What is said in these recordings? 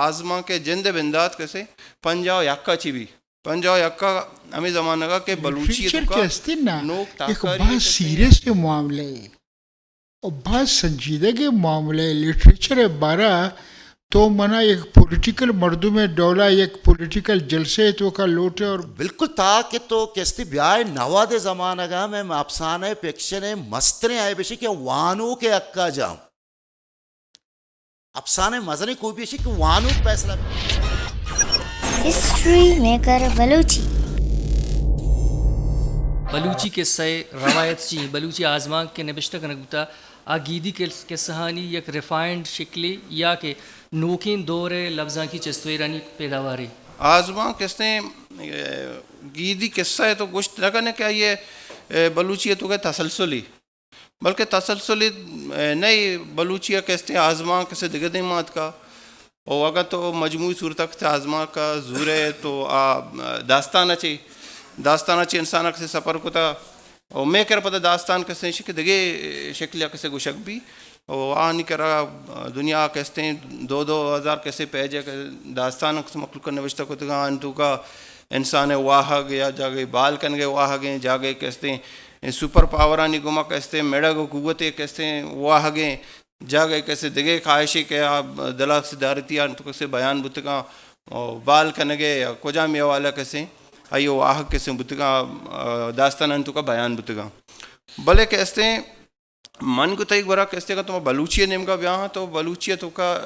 آزمانک ءِ جند ءِ بندات کسے پنجاہ و یک ءَ چی بی۔ پنجاہ و یک ءَ ہمے زمانگ ءَ کہ بلوچی ءِ لٹریچر توکا کہ است نا، نوک یک تاکاری بہت کسے سیریس معاملہ ہے۔ اور بہت سنجیدگی معاملہ ہے۔ لٹریچر ءِ بارہ تو منا یک پولیٹیکل مردم ءِ ڈولا یک پولیٹیکل جلسے ءِ توکا لوٹے اور بالکل، تاکہ تو کستے بیائے نود ءِ زمانگ ءَ میں افسانہ فکشن ءِ مستریں آئے بشے کہ وانوک ءِ حقا جاں۔ افسانہ ءِ مزنیں خوبی ایشی کہ وانوک فیصلہ۔ History maker Balochi. بلوچی قصہ ءِ روایت چی، بلوچی آزمانک کہ نبشتہ کنگ بوتا، آ گیدی قص-، قصہانی یک ریفائنڈ شکلے یا کہ نوکیں دور ءِ لبزانکی چست و ایرانی پیداوارے؟ آزمانک کسے، اے، گیدی قصہ ءَ تو گوشت نہ کنے کہ آئی ءِ، اے، بلوچی ءِ توکا تسلسلی، بلکہ تسلسلی، اے، نئے، بلوچی ءِ کسے آزمانک کسے دگہ دیما اتکا۔ او اگاں تو مجموعی صورت ءَ کسے آزمانک ءَ زورے تو آ داستان ءَ چے، داستان ءَ چے انسان ءَ کسے سفر کتا۔ او مئے کر پدا داستان کسے ایش کہ دگہ شکل ءَ کسے گوشگ بی۔ او آنی کرا دنیا ءَ کسے دو دو ہزار کسے پیج ءَ داستان کسے مخلوق ءَ نوشتہ کتگاں، آنی توکا انسان ءِ واہگ یا جاگہے بال کنگ ءِ واہگیں، جاگہے کسے سپر پاورانی گوما کسے مڑگ و قوت ءِ کسے واہگیں، جاگہے کسے دگہ خواہشے کہ آ دل ءَ کسے دارتی آ تو کسے بیان بوتگاں، او بال کنگ ءِ یا کجامی حوالہ کسے آئی ءِ واہگ کسے بوتگاں، آ، داستان آنی توکا بیان بوتگاں۔ بلے کسے من گوں تئی گورا کسے اگاں تو ما بلوچی ءِ نیمگا بیاہاں تو بلوچی ءِ توکا، آ،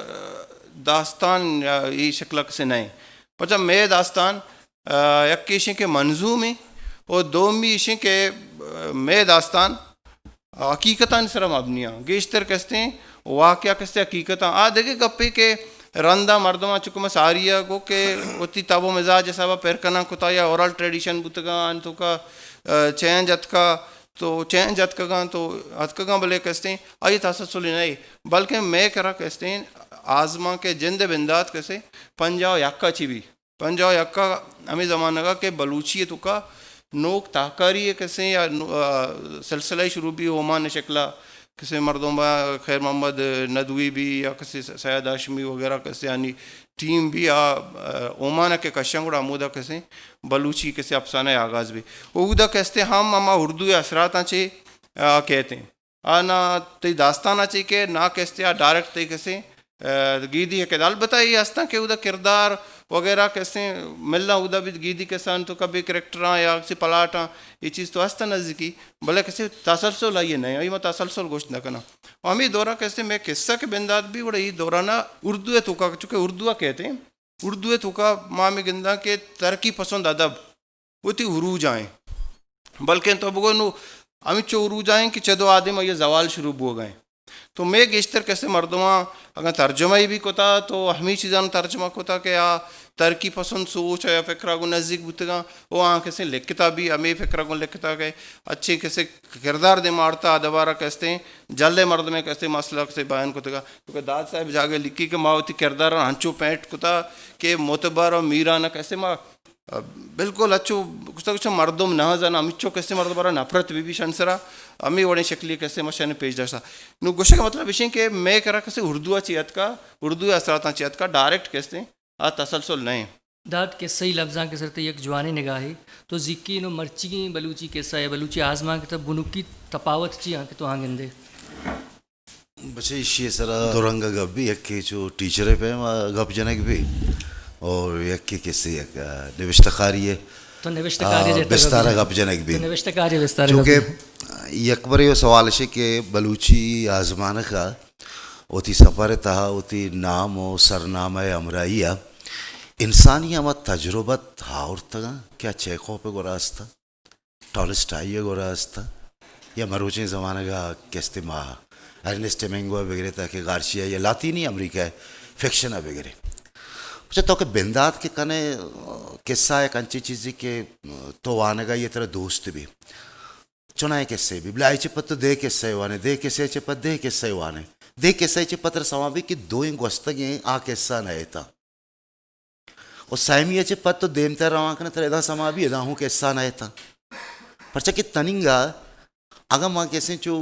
داستان یا اے شکل ءَ کسے نئے۔ پرچا مئے داستان آ، یکے ایشیں کہ منظومیں و دومی ایشیں کہ، آ، مئے داستان حقیقتانی سرا مبنی آں۔ گیشتر کسے واقعہ کسے حقیقتاں۔ آ دگہ گپے کہ رندا مردماں چکو ما ساری ءَ گو کہ وتی تب و مزاج حسابا پر کناں کتا یا اورل ٹریڈیشن بوتگاں، آنی توکا، آ، چینج اتکا تو چینج اتکگاں تو اتکگاں بلے کسے آئی تسلسل نئے، بلکہ مئے کرا کسے آزمانک ءِ جند ءِ بندات کسے پنجاہ و یک ءَ چی بی۔ پنجاہ و یک ءَ ہمے زمانگ ءَ کہ بلوچی ءِ توکا نوک تاکاری ءِ کسے یا نو-، آ، سلسلہ شروع بی اومان ءِ شکل ءَ کسے مردم با خیر محمد ندوی بی یا کسے س-، سید ہاشمی وغیرہ کسے آنی ٹیم بی آ، آ، اومان ءَ کہ کشاں گڑا ہمودا کسے بلوچی کسے افسانہ ءِ آغاز بی۔ اودا کسے ہم ہما اردو ءِ اثراتاں چے، آ، کیت ایں۔ آ نا تئی داستان ءَ چے کہ نا کسے آ ڈائریکٹ تئی کسے، آ، گیدی ءِ کردار۔ البتہ اے ہستاں کہ اودا کردار وغیرہ کسے ملاں اودا بیت گیدی کسان تو کبھی کریکٹراں یا کسے پلاٹاں اے چیز تو ہستاں نزیکی، بلے کسے تسلسل آئی ءِ نہ، آئی ما تسلسل گوشت نہ کناں۔ و ہمے دورا کسے مئے قصہ کہ بندات بی گڑا اے دوران ءَ اردو ءِ توکا چونکہ اردو ءَ کیت ایں، اردو ءِ توکا ما ہمے گنداں کہ ترقی پسند ادب وتی عروج ءَ ایں۔ بلکیں تو بگو نو ہمینچو عروج ءَ ایں کہ چدو آدیم آئی ءِ زوال شروع بوگ ءَ ایں۔ تو مئے گیشتر کسے مردماں اگاں ترجمہ ای بھی کتا تو ہمے چیزاں ترجمہ کتا کہ آ ترقی پسند سوچ ءُ یا فکر ءَ گوں نزیک بوتگاں، او آں کسے لکھتا بھی ہمے فکر ءَ گوں لکھتا کہ اچھے کسے کردار دیم آڑتا ادبارا کسے جلے مردمے کسے مسئلہ کسے بیان کتگا۔ تو کہ داد صاحب جاگے لکھی کہ ما وتی کردار ہنچو پینٹ کتا کہ معتبر ءُ میرانہ کسے ما بالکل اچو گوشتگ چو مردم نہ زاناں، ہمینچو کسے مردم ءَ را نفرت بہ بی شن سرا، ہمے وڑیں شکلی کسے ما شن پیش داشتا۔ نو گوشگ مطلب اشیں کہ مئے کرا کسے اردو ءَ چی اتکا، اردو ءِ اثراتاں چی اتکا، ڈائریکٹ کسے آ تسلسل نہ ایں۔ داد قصہی لبزانک ءِ سر تئی یک جوانیں نگاہے۔ تو زیکی نو مرچیگیں بلوچی قصہ یا بلوچی آزمانک ءِ تہ بنکی تپاوت چی آں کہ تو آں گندے؟ بچے ایشی ءِ سرا دو رنگ ءَ گپ بی، یکے چو ٹیچر ءِ پیم ءَ گپ جنگ بی اور یکے کسے یک، آ، نبشتہ کاری ءِ، تو نبشتہ کاری ءِ آ، جیڑتا بستار ءَ گپ گپ جنگ بی۔ تو نبشتہ کاری ءِ بستار ءَ گپ چونکہ بی۔ یک برے وہ سوال اشے کہ بلوچی آزمانک ءَ وتی سفر ءِ تہا وتی نام ءُ سرنامہ ءِ ہمراہی ءَ انسانی ہما تجربت آورتگاں کہ آ چیخوف ءِ گورا است۔ ٹالسٹائی ءِ گورا است یا مروچیں زمانگ ءَ کستے ما ارنسٹ ہیمنگوے ءَ بگرے تاکہ گارشیا یا لاطینی امریکہ ءِ فکشن ءَ بگرے۔ اچھا تو کہ بندات کہ کنے قصہ یک انچیں چیزے کہ تو وانگ ءَ یہ ترا دوست بی۔ چنائیں قصے بی۔ بلائے چہ پد تو دے قصے وانے، دے قصے چہ پد دے قصے وانے۔ دے قصے چہ پد ترا سما بی کہ دوئیں گوستگیں آ قصہ نہ ایتاں۔ و سیمی ءَ چہ پد تو دیمتر روان کنے، ترا ادا سما بی، ادا ہوں قصہ نہ اتاں۔ پرچا کہ تننگا اگاں ما کسیں چو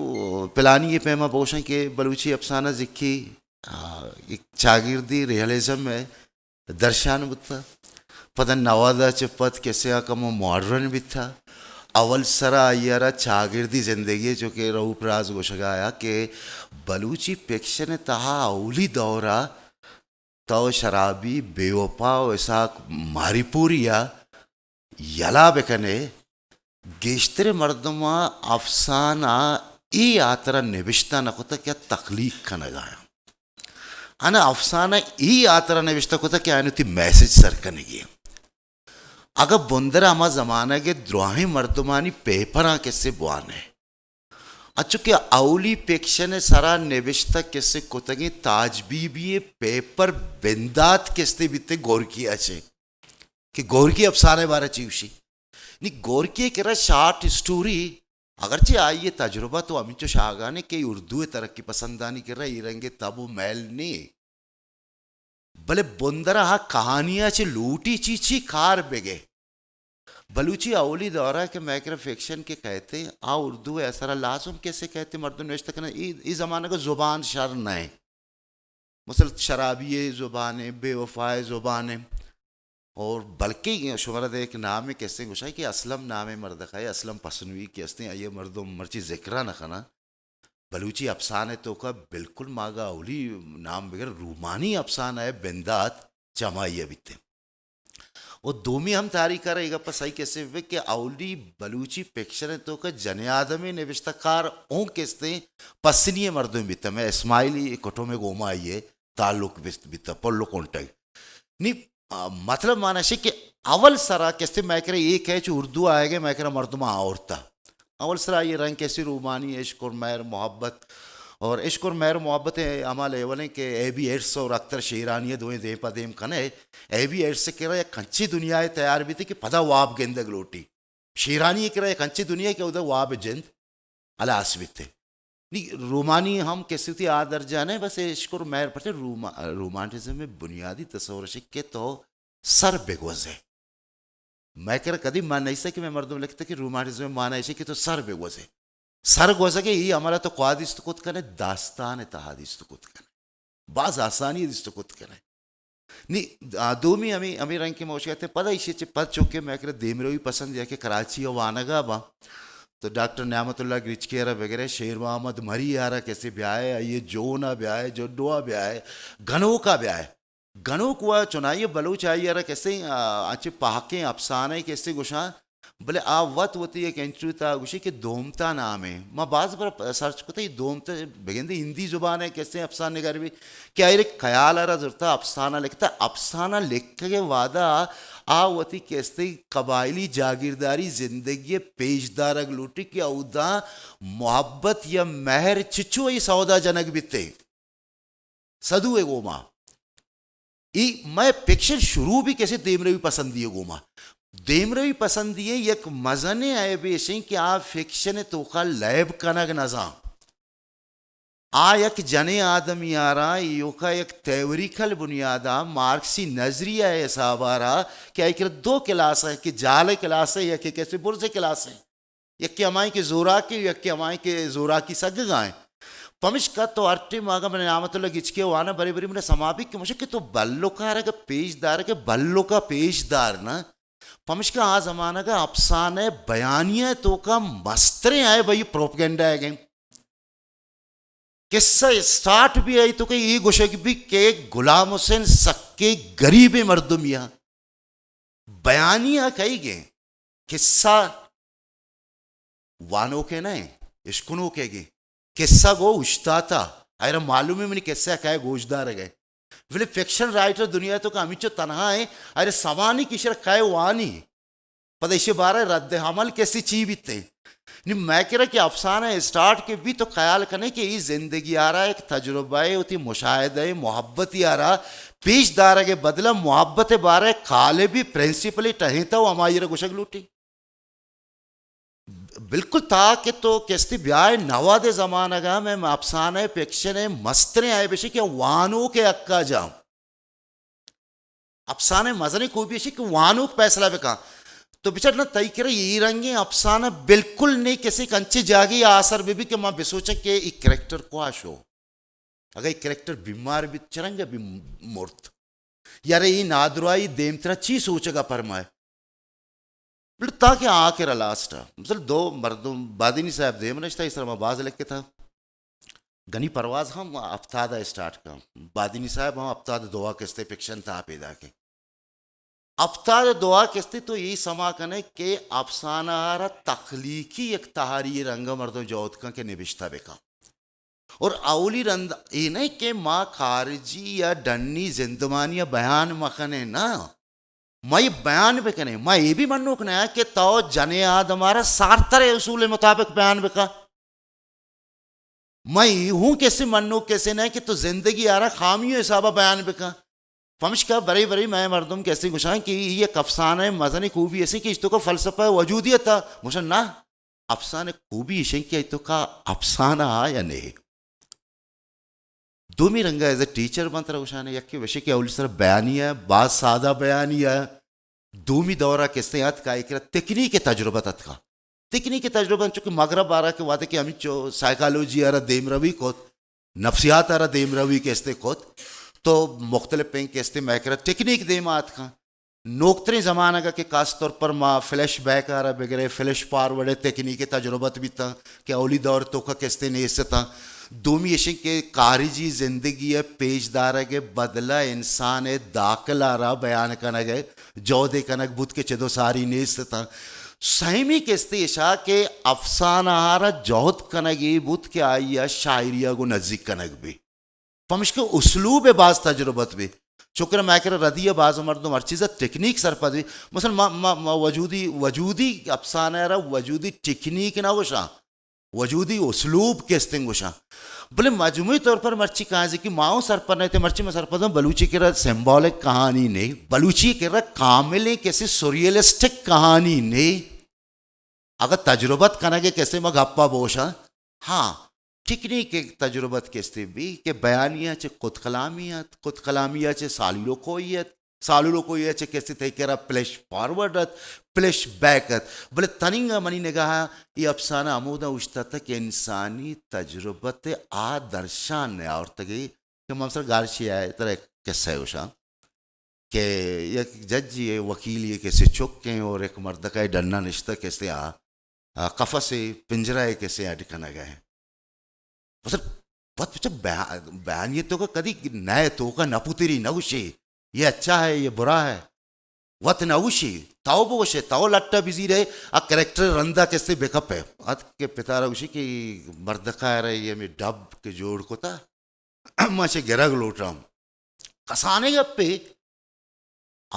پلانی ءِ پیما بوشاں کہ بلوچی افسانہ زکی آ، یک چاگردی ریئلزم ءِ درشان بوتا۔ پدا نود ءَ چہ پد کسے ءَ کمو ماڈرن بیتا۔ اول سرا آئی ءَ را چاگردی زندگی ءِ چو کہ رؤف راز گوشگ ءَ آیا کہ بلوچی فکشن ءِ تہا اولی دور ءَ تو شرابی، بے وفا و اسحاق ماریپوری ءَ یلا بکنے، گیشتریں مردماں افسانہ اے ہاترا نبشتہ نہ کتگ کہ آ تخلیق کنگ ءَ آیاں۔ آناں افسانہ اے ہاترا نبشتہ کتگ کہ آیاں وتی میسج سر کنگی انت۔ اگاں بندر ءَ ہما زمانگ ءِ دراہیں مردمانی پیپراں کسے بوانے، انچو کہ اولی فکشن ءِ سرا نبشتہ کسے کتگیں تاج بی بی ءِ پیپر بندات کسے بیتے گورکی ءَ چہ، کہ گورکی افسانہ ءِ بارہ چی گوشی۔ نی گورکی ءِ کرا شارٹ اسٹوری، اگرچہ آئی ءِ تجربہ تو ہمینچو شاگانے کہ اردو ءِ ترقی پسندانی کرا اے رنگ ءِ تب و میل نے، بلے بندر ءَ آ کہانی ءَ چہ لوٹی چی چی کار بگے۔ بلوچی اولی دور ءَ کہ مئے کرا فکشن کہ کئیت، آ اردو ءِ اثر ءَ لازم کسے کئیت مردم نوشتہ کناں۔ اے، اے زمانگ ءَ زبان شر نہ انت۔ مثلاً شرابی ءِ زبان ءَ، بے وفا ءِ زبان ءَ۔ اور بلکہ شمارا دے یک نامے کسے گوشاں کہ اسلم نامے مردک ءَ، اسلم پسنوی کہ استیں، آئی ءَ مردم مرچی ذکر ءَ نہ کناں۔ بلوچی افسانہ ءِ توکا بالکل ماگا اولی نام بگر رومانی افسانہ ءِ بندات چہ ہمائی ءَ بیتیں۔ و دومی ہم تاریخ ءَ را اے گپ ءَ سہی کسے بہ کہ اولی بلوچی فکشن ءِ توکا جنیں آدمے نبشتہ کار اوں کستیں پسنی ءِ مردم بیتہ۔ مئے اسماعیلی کٹوم ءِ گوما آئی ءِ تعلق بیت، بیتہ، پلو کنٹگ۔ نی، آ، مطلب مانا شے کہ اول سرا کسے مئے کرا اے کئے چہ اردو آئیگ ءَ مئے کرا مردم آورتہ۔ اول سرا آئی رنگ کسے رومانی عشق اور مہر محبت، اور عشق اور مہر محبت ءِ ہما لیول ایں کہ اے بی ایڈس اور اختر شیرانی ءَ دوئیں دیم پہ دیم کنے۔ اے بی ایڈس ءِ کرا یک انچیں دنیا ءِ تیار بیتے کہ پدا واب گندگ لوٹی۔ شیرانی ءِ کرا یک انچیں دنیا کہ اودا واب جند ہلاس بیتے۔ نی رومانی ہم کسے وتی آ درجہ نہ، بس عشق اور مہر، پرچہ روما-، رومانٹزم ءِ بنیادی تصور اش کہ تو سر بگوزے۔ مئے کرا کدی ما نیسہ کہ مئے مردم لکھتے کہ رومانٹزم ءِ معنی ایشی کہ تو سر بگوزے۔ سر گوزگ ءِ اے عمل ءَ تو کوا دیست کت کنے؟ داستان ءِ تہا دیست کت کنے۔ باز آسانی دیست کت کنے۔ نی، آ، دومی ہمے، ہمے رنگ کہ ما گوشگ ءَ اتیں، پدا ایشی چہ پد چونکہ مئے کرا دیمروی پسند یا کہ کراچی ءَ وانگ ءَ باں، تو ڈاکٹر نعمت اللہ گرچکی ءَ را بگرے، شیر محمد مری ءَ را کسے بیائے، آئی ءِ جون ءَ بیائے، جڈو ءَ بیائے، گنوک ءَ بیائے۔ گنوک و چنائی بلوچ آئی ءَ را کسے، آ، انچیں پہکیں افسانہ ءَ کسے گوشاں، بلے آ وت وتی یک انٹرویو تہا گوشی کہ دومتا نام ءَ۔ ما باز بر سرچ کتہ، اے دومتا بگندے ہندی زبان ءِ کسے افسانہ نگار بی کہ آئی ءَ خیال ءَ را زرتا افسانہ لکھتا۔ افسانہ لکھگ ءِ وہدا آ وتی کسے قبائلی جاگیرداری زندگی ءَ پیش دارگ لوٹی کہ اودا محبت یا مہر چچو اے سودا جنگ بیتے۔ سدو ءِ گوما۔ اے مئے فکشن شروع بی کسے دیمروی پسندی ءِ گوما۔ دیمروی پسندی ءِ یک مزنیں عیبے اش انت کہ آ فکشن ءِ توکا لیب کنگ نہ زان۔ آ یک جنیں آدمی ءَ را ایوکا یک تیوریکل بنیاد ءَ، مارکسی نظریہ ءِ حساب ءَ را کہ آئی کرا دو کلاس ءِ، یکے جہل ءِ کلاس ءِ، یکے کسے برز ءِ کلاس ءِ۔ یکے ہمائی کہ زوراکی، یکے ہمائی کہ زوراکی سگگائیں۔ پمشکا تو ہر ٹیم اگاں من نعمت اللہ گچکی ءَ واناں، برے برے من سما بی کہ مشک کہ تو بلوکا را کہ پیش دار کہ بلوکا پیش دار نا۔ پمشکا آ زمانگ ءَ افسانہ بیانیہ ءِ توکا مستریں عیب آئی پروپیگنڈا ءِ گئے۔ قصہ اسٹارٹ بی آئی تو کہ اے گوشگ بی کہ غلام حسین سکے غریبیں مردمے ءَ۔ بیانیہ کئی گئے؟ قصہ وانوکے نہ ایں، اشکنوکے گئے۔ قصہ گو اشتاتا، آئرا معلوم ہے منی قصہ کئے گوشدارگ ءَ۔ بلے فکشن رائٹر دنیا ءِ توکا ہمینچو تنہا ایں، آئرا سما نی کہ ایشرا کئے وانی۔ پدا ایشی بارہ رد عمل کسے چی بیتے؟ نی مئے کرا کہ افسانہ اسٹارٹ کہ بی تو خیال کنے کہ اے زندگی ءَ را یک تجربہ ءِ، وتی مشاہدہ ءِ، محبتے ءَ را پیش دارگ ءِ بدلا محبت ءِ بارہ قالبی پرنسپلے ٹہینتا و ہمائی را گوشگ لوٹی۔ بالکل تاکہ تو کستی بیائے نود ءِ زمانگ ءَ مئے افسانہ فکشن ءِ مستریں عیب اش کہ وانوک ءِ حق ءَ جاں۔ افسانہ ءِ مزنیں خوبی اش کہ وانوک فیصلہ بکاں۔ تو بچار نہ تئی کرا اے رنگیں افسانہ بالکل نے کسے کنچے جاگے آسر بہ بی کہ ما بسوچاں کہ اے کریکٹر کوا شو۔ اگہ اے کریکٹر بیمار بیت، چرنگا بی مرت؟ یار، اے نادراہی دیمترا چی سوچگا پرمائے؟ بلے تاکہ آخر لاسٹ ء، مثلا دو مردم، بادینی صاحب دیم نشتہ، اس طرح ما باز لکھتا۔ گنی پرواز ہم ہفتاد ء اسٹارٹ کا۔ بادینی صاحب ہم ہفتاد دو ء کستے فکشن تہا پیدا کے۔ ہفتاد دو ء کستے تو یہ سما کنے کہ افسانہ را تخلیقی یک تہاری رنگ مردم جوت کن کہ نبشتہ بکن۔ اور اولی رند اے نہ کہ ما خارجی یا ڈنی زندمانی ء بیان مکنیں، نہ، ما یہ بیان بکنیں۔ ما یہ بھی منوک نہ کہ تو جنے آدم ء را سارتر ء اصول مطابق بیان بکا۔ ما یہ ہوں کسے منوک کسے نہ کہ تو زندگی ء را خامی حساب ء بیان بکا۔ پمشکا برے برے مئے مردم کسے گوشاں کہ یہ یک افسانہ مزنیں خوبی اسے کہ اس تو کا فلسفہ وجودیت ء۔ گوشاں نہ، افسانہ خوبی ایشیں کہ تو کا افسانہ آ یا نہیں۔ دومی رنگا ایز اے ٹیچر من ترا گوشانے، یکے وشے کہ اولی سر بیانیہ، باز سادہ بیانیہ۔ دومی دورا کستے آتکا، ایک را تکنیک تجربت آتکا۔ تکنیک تجربت چونکہ مغرب آرا کہ وعدے کہ ہمیں چو سائیکالوجی آرا دیم روی کت، نفسیات آرا دیم روی کستے کت، تو مختلف پین کستے میکرا تکنیک دیم آتکا۔ نوکتریں زمانگ ء کہ خاص طور پر ما فلیش بیک ء را بگرے، فلیش فارورڈ ء تکنیک ء تجربت بیتاں کہ اولی دور توکا کستے نیست اتاں۔ دومی ایشیں کہ خارجی زندگی ء پیش دارگ ء بدلہ انسان ء داخل ء را بیان کنگ ء جہد ء کنگ بوت کہ چدو ساری نیست اتاں۔ سیمی کستے ایشا کہ افسانہ ء را جہد کنگ ء بوت کہ آئی ء شاعری ء گوں نزیک کنگ بی۔ پمشکہ اسلوب ء باز تجربت بی۔ شکر مئے کرا ردی ء باز مردم ہر چیز ء تکنیک سرپد بی۔ مثلا ما، ما، ما وجودی، وجودی افسانہ ء را وجودی تکنیک نہ گوشاں، وجودی اسلوب کہ استیں گوشاں۔ بلے مجموعی طور پر مرچی کہاں کہ ما اوں سرپد نہ تے، مرچی ما سرپد اوں بلوچی کرا سمبولک کہانی نے، بلوچی کرا کاملیں کسے سوریلسٹک کہانی نے۔ اگہ تجربت کنگ ء کسے ما گپا بوشاں، ہاں، ٹیکنیک ء تجربت کستے بی کہ بیانیہ چہ خود کلامی ات، خود کلامی ء چہ سالولوکوئی ات، سالولوکوئی ء چہ کستے تئی کرا فلیش فارورڈ ات، فلیش بیک ات۔ بلے تننگا منی نگاہ ء اے افسانہ ہمودا اوشتاتہ کہ انسانی تجربت ء آ درشان نیاورتگی کہ من سر گارشی آئے ترا یک قصہ گوشاں۔ کہ یک ججی ء وکیلی ء کسے چک ایں اور یک مردکا ڈنا نشتہ کسے آ، آ قفس ء پنجرہ ء کسے اڈ کنگ ء۔ مثلا وت بچک بیان، بیان یہ تو کا کدی نئے تو کا نہ پتری نہ گوشے، یہ اچھا ہے، یہ برا ہے، وت نہ گوشے، تاو بگوشے، تاو لٹا بزیرے، آ کریکٹر رندا کسے بکپے۔ ات کہ پتارا گوشی کہ مردکا رہے یہ میں ڈب کے جوڑ کتا۔ ما چہ گرگ لوٹاں۔ کسانیں گپے،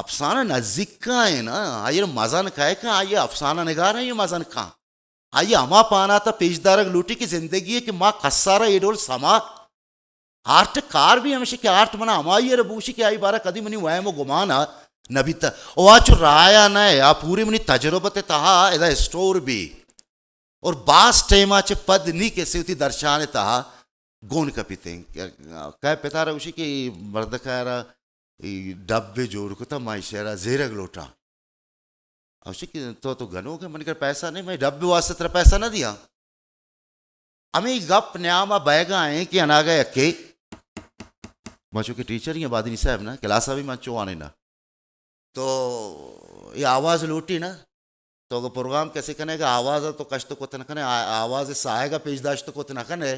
افسانہ نزیکا ایں نا، آئی ء مزن کئے کن، آئی ء افسانہ نگار ایں مزن کن۔ آئی ء ہما پانات ء پیش دارگ لوٹی کہ زندگی ء کہ ما کسارا اے ڈول سما آرٹ کار بھی ہمیشہ کہ آرٹ منا ہمائی ء بوشی کہ آئی بارہ کدی منی وہم و گمان ء نہ بیتہ۔ او آ چو رایا نہ، آ پوری منی تجربت ء تہا ادا اسٹور بی۔ اور باز ٹائما چہ پد نی کسے وتی درشان ء تہا گون کپیتیں۔ کئے پتارا گوشی کہ اے مردکا را اے ڈبے جوڑ کتا، ما ایشی را زیرگ لوٹاں۔ گوشی کہ تو، تو گنوک ئے، منی کر پیسہ نہیں، میں ڈبے واسطے ترا پیسہ نہ دیاں۔ ہمے گپ نیاما بئیگا ایں کہ اناگا یکے، ما چونکہ ٹیچر ہی ہیں بادینی صاحب نا، کلاسا بھی من چو آنے نا۔ تو یہ آواز لوٹی نا، تو اگہ پروگرام کسے کنے گا، آواز تو کشت کت نہ کنے، آ-، آواز ساہگا پیش داشت کت نہ کنے،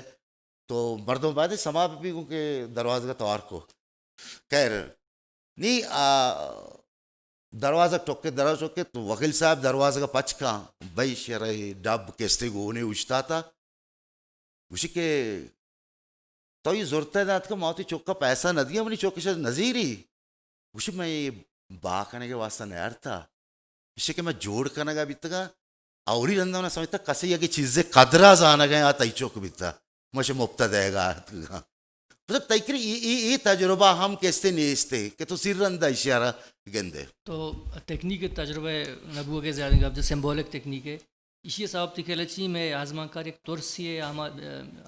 تو مردم باید سما بھی گوں کہ دروازگا توار کو۔ خیر، نی آ دروازگ ٹکے، دروازگ ٹکے تو وکیل صاحب دروازگا پچ کن، بھئی شرے ڈب کستے گونے اوشتاتا۔ گوشی کہ تو یہ زرتہ دات کہ ما وتی چکا پیسہ نہ دیا، منی چک شاید نزیری۔ گوشی میں یہ با کنگے واسطہ نیارتا۔ گوشی کہ میں جوڑ کنگا بیتگا، اولی رندا منا سمجھتا کسے اگے چیزے قدرا زانگا آ تئی چک بیتا۔ مشے مفتا دئیگا آتکگا۔ مطلب تئی کرا اے، اے، اے تجربہ ہم کستے نیستے کہ تو سیر رندا اشیارا گندے۔ تو تکنیک تجربہ نبوگے زیادہ گپ جو سمبولک تکنیک ہے۔ ایشی ء سوب تئی خیال ء چی مئے آزمانکار یک ترسی ء آما-،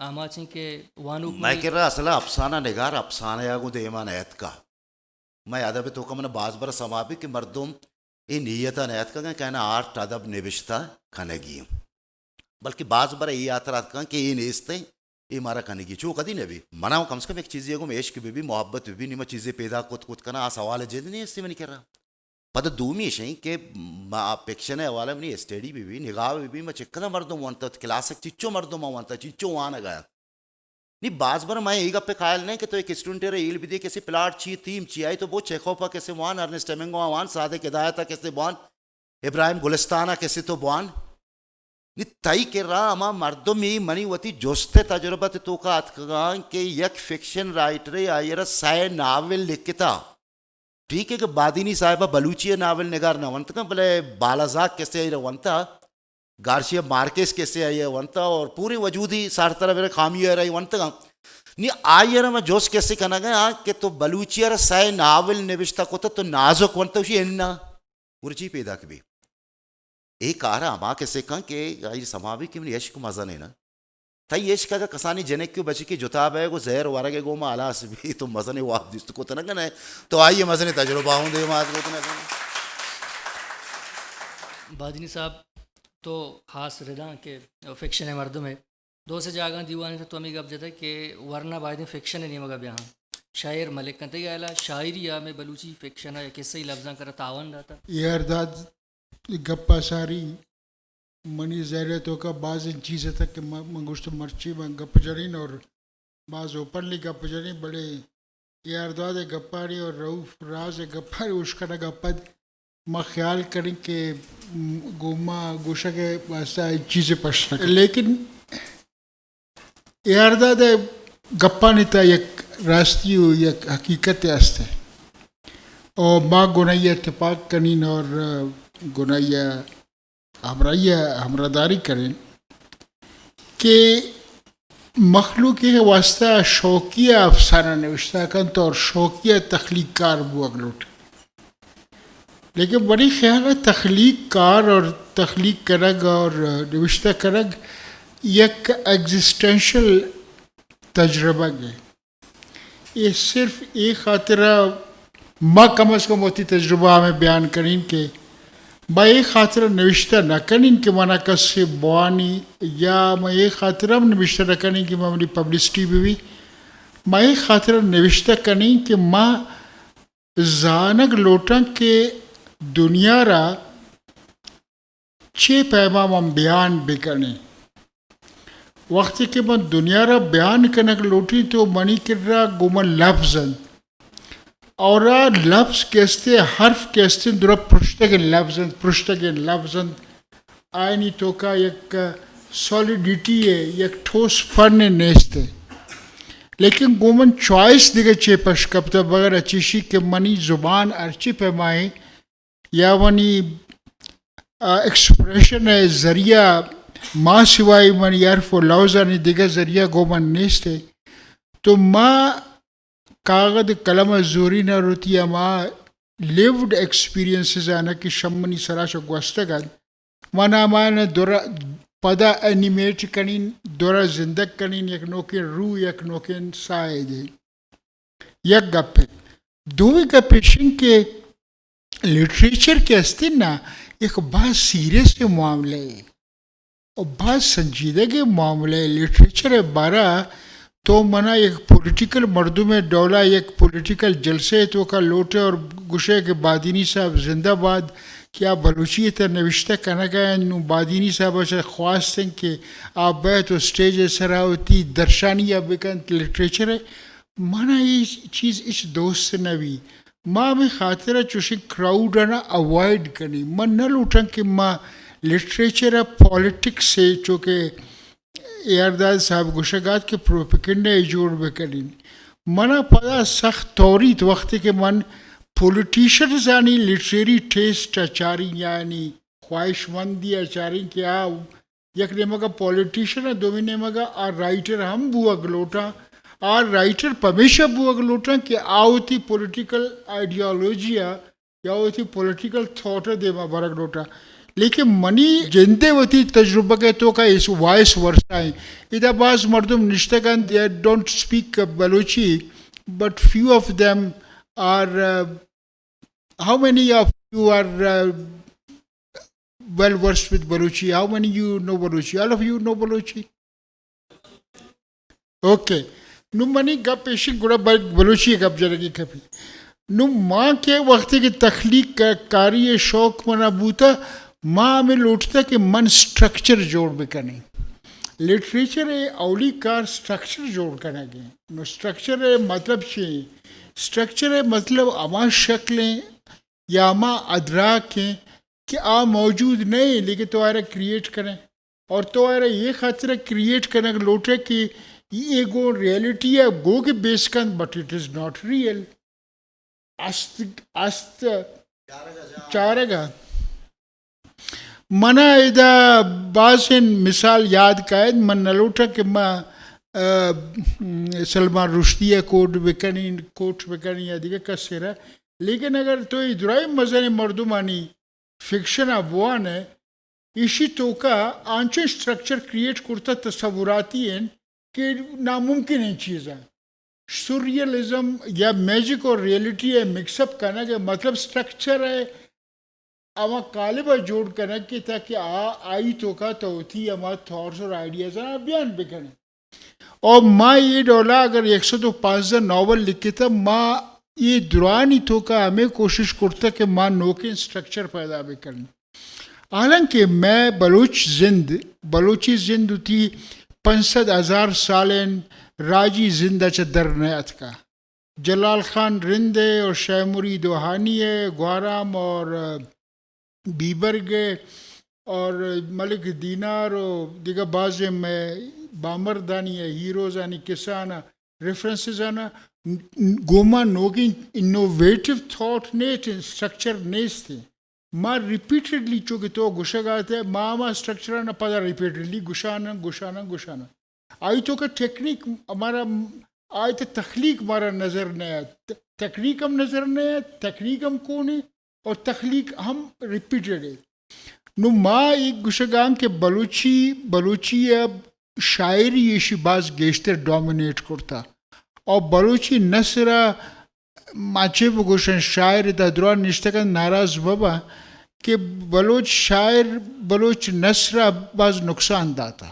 آماچیں کہ وانوک مئے مئے کرا اصل ء افسانہ نگار افسانہ ء گوں دیما نیتکا۔ مئے ادب ء توکا من باز بر سما بی کہ مردم اے نیت ء نیتکگ انت کہ آنا آرٹ ادب نبشتہ کنگی انت۔ بلکہ باز بر اے ہاترا اتکاں کہ اے نیست انت۔ اے مارا کنگی، چو کدی نہ بی۔ منا کم سے کم یک چیزے گوں عشق بہ بی، محبت بہ بی، نی ما چیزے پیدا کت کت کناں، آ سوال جند نہیں استی منی کرا۔ پدا دومی ایش انت کہ ما فکشن ء حوالہ منی اسٹڈی بہ بی، نگاہ بہ بی، ما چکنا مردم وانتا، کلاسک چچو مردم وانتا، چچو وانگا۔ نی باز بر ما اے گپ ء قائل نہ کہ تو ایک اسٹوڈنٹ ء را ہیل بدے کسی پلاٹ چی، تھیم چی آئی، تو بو چیخوف ء کسی بوان، ارنسٹ ہیمنگوے ء بوان، صادق ہدایت ء کسی بوان، ابراہیم گلستان ء کسی تو بوان۔ نی تئی کرا ہما مردم ای منی وتی جست ء تجربت توکا اتکگاں کہ یک فکشن رائٹرے آئی ء را سئے ناول لکھتا۔ ٹھیک ہے کہ بادینی صاحب ء بلوچی ء ناول نگار نہ ونتگاں، بلے بالازاک کسے آئی ء ونتا، گارشیا مارکیز کسے آئی ء ونتا، اور پورے وجودی سارتر ء خامی ء آئی ونتگاں۔ نی آئی ء را من جست کسے کنگ ء آں کہ تو بلوچی ء را سئے ناول نبشتہ کتہ تو نازک ونتہ، اشی انا گرچی پیداک بی۔ اے کار ء ہما کسے کن کہ آئی سما بی کہ منی عشق مزن ہے نا۔ تئی عشق اگہ کسانی جنک و بچکی جتا بئیگ و زہر ورگ ء گوما ہلاس بی تو مزنیں واب دیست کت نہ کنئے، تو آئی ء مزنیں تجربہ ہوں دیما اتک کت نہ کنئے۔ بادینی صاحب، تو خاص رداں کہ فکشن ء مردم ء دو سے جاگہاں دیوان ء تو ہمے گپ جتگ کہ ورنا بایدیں فکشن ء نیمگ ء بیاہاں، شاعر ملک انت۔ تئی ہیال ء شاعری ء ہمے بلوچی فکشن ء یا کسہی لبزاں کرا تاوان داتہ؟ یار داد گپ ء ساری منی ذہن ء توکا بازیں چیز اتک کہ من، من گوشت مرچی من گپ جنین اور باز اوپنلی گپ جنین، بلے اے ارداد ء گپانی اور رؤف راز ء گپانی اشکنگ ء پد ما خیال کنین کہ گوں ما گوشگ ء واسطہ چیزے پش نہ کن۔ لیکن اے ارداد ء گپانی تہا یک راستی و یک حقیقتے است۔ و ما گوں آئی ء اتفاق کنین اور گوں آئی ء ہمراہی ء ہمراہداری کنین کہ مخلوق ء واسطہ شوقیہ افسانہ نوشتہ کنت اور شوقیہ تخلیق کار بوگ لوٹ۔ لیکن منی خیال ء تخلیق کار اور تخلیق کنگ اور نوشتہ کنگ یک ایگزسٹینشل تجربہ ہے۔ اے صرف اے خاطر ء ما کم از کم وتی تجربہ ہمے بیان کنین کہ ما اے خاطر ء نوشتہ نہ کنین کہ منا کسے بوانی، یا ما اے خاطر ہم نوشتہ نہ کنین کہ ما منی پبلسٹی بہ بی۔ ما اے خاطر ء نوشتہ کنین کہ ما زانگ لوٹاں کہ دنیا را چے پیما من بیان بکنیں۔ وقتی کہ من دنیا را بیان کنگ لوٹیں تو منی کرا گوں من لفظ انت۔ اور آ لفظ کہ استے، حرف کہ استے، درا پرشتگیں لفظ انت، پرشتگیں لفظ انت۔ آیانی توکا یک سالیڈیٹی ہے، یک ٹھوس پن نیست ہے۔ لیکن گوں من چوائس دیگہ چے پش کپتہ بغیر اچیشی کہ منی زبان ہرچی پیمائیں یا منی، آ، ایکسپریشن ء ذریعہ ما سوائے منی حرف و لوزانی دگہ ذریعہ گوں من نیست ء۔ تو ما کاغد قلم ء زوری نہ روتی، ہما لیوڈ ایکسپیرینسز آنہ کہ شمنی سرا چہ گوستگ انت، من ہمایان ء درا پدا اینیمیٹ کنین، درا زندگ کنین، یک نوکیں روح، یک نوکیں ساہ ء دین۔ یک گپے۔ دومی گپ ایش انت کہ لٹریچر کہ است نا، یک باز سیریس معاملہ ہے اور باز سنجیدگیں معاملہ ہے۔ لٹریچر ء بارہ تو منا یک پولیٹیکل مردم ء ڈولا یک پولیٹیکل جلسے ء توکا لوٹے اور گوشے کہ بادینی صاحب زندہ باد، کہ آ بلوچی ء تہ نوشتہ کنگ ء انت۔ نوں بادینی صاحب ء چہ خواست انت کہ آ بئیت و سٹیج ء سرا وتی درشانی ء بکنت لٹریچر ء۔ منا اے چیز ہچ دوست نہ بی۔ ما ہمے خاطر ء چوشیں کراؤڈ آناں اوائڈ کنیں۔ من نہ لوٹاں کہ ما لٹریچر ء پالیٹکس ء، چو کہ اے آر داد صاحب گوشگ ات کہ پروپیگنڈہ ء جوڑ بہ کنیں۔ منا پدا سخت توریت وقتے کہ من پولیٹیشنزانی لٹریری ٹیسٹ ء چاریں، یعنی خواہشمندی ء چاریں کہ آ یک نیمگ ء پولیٹیشن ء، دومی نیمگ ء آ رائٹر ہم بوگ لوٹاں۔ آ رائٹر پمیشا بوگ لوٹاں کہ آ وتی پولیٹیکل آئیڈیالوجی ء یا وتی پولیٹیکل تھاٹ ء دیما برگ لوٹاں۔ لیکن منی جند ء وتی تجربگ ء توکا اس وائس ورسا ایں۔ ادا باز مردم نشتگ انت، they don't speak Balochi, but few of them are, uh, How many of you are, uh, well versed with Balochi? How many you know Balochi? All of you know Balochi? Okay, نوں منی گپ ایشی، گڑا بل-، بلوچی ءِ گپ جنگی کپی۔ نوں ما کہ وقتی کہ تخلیق کا-، کاری ءِ شوق منا بوتا، ما ہمیں لوٹتا کہ من سٹرکچر جوڑ بکنیں۔ لٹریچر ءِ اولی کار سٹرکچر جوڑ کنگ ءَ۔ نوں سٹرکچر ءِ مطلب چی؟ سٹرکچر ءِ مطلب ہما شکلیں یا ہما ادراکیں کہ آ موجود نہیں، لیکن تو آرا کریئیٹ کریں۔ اور تو آرا یہ خاطر کریئیٹ کنگ لوٹے کہ یہ گو ریئلٹی ءَ گو کہ بیس کن، but it is not real۔ است، است چارگ ءَ۔ منا ادا بازیں مثال یاد کائیت، من نہ لوٹاں کہ ما، آ، سلمان رشدی ءَ کوٹ بکنیں، کوٹ بکنیں یا دیگہ کسے را، لیکن اگر تو اے درائیں مزنیں مردمانی فکشن ءَ بوان ئے، ایشی توکا آنچیں سٹرکچر کریئیٹ کرتا تصوراتی انت کہ ناممکن انت چیزاں۔ سرریئلزم یا میجک اور ریئلٹی ءِ مکس اپ کنگ ءِ مطلب سٹرکچر ءِ ہما قالب ءَ جوڑ کنگ کہ تاکہ آ، آئی توکا تو وتی ہما تھاٹس اور آئیڈیاز ءَ بیان بکنے۔ اور ما یہ ڈولا اگر ایک سو تو پانزدہ ناول لکھتا، ما یہ درانی توکا ہمیں کوشش کرتا کہ ما نوکیں سٹرکچر پیدا بکنیں۔ حالانکہ مئے بلوچ زند، بلوچی زند وتی پنچ سد ہزار سالیں راجی زند ءَ چہ در نہ اتکا۔ جلال خان رند ءِ اور شے مرید وہانی ءِ، گوہرام اور، آ، بیبرگ ءِ اور ملک دینار و دگہ بازیں مئے بامردانی ءِ، ہیروزانی کسہ آناں، ریفرنسز آناں، گوں ما نوکیں انوویٹو تھاٹ نیت، سٹرکچر نیست۔ ما ریپیٹڈلی، چو کہ تو گوشگ ءَ ات ئے، ما ہما سٹرکچر آناں پدا ریپیٹڈلی گوشان آں، گوشان آں، گوشان آں۔ آئی توکا ٹیکنیک ہمارا، آئی تہ تخلیق مارا نظر نہ آت۔ ت-، تکنیک ہم نظر نہ آت، تکنیک ہم کون ہے اور تخلیق ہم ریپیٹڈ ہے۔ نو ما ایک گوشگاں کہ بلوچی، بلوچی ءَ شاعری ایشی باز گیشتر ڈومینیٹ کرتا اور بلوچی نثر ءَ ما چے بگوشن، شاعر ادا درا نشتگ انت، ناراض مبا کہ بلوچ شاعر بلوچ نثر ءَ باز نقصان داتا۔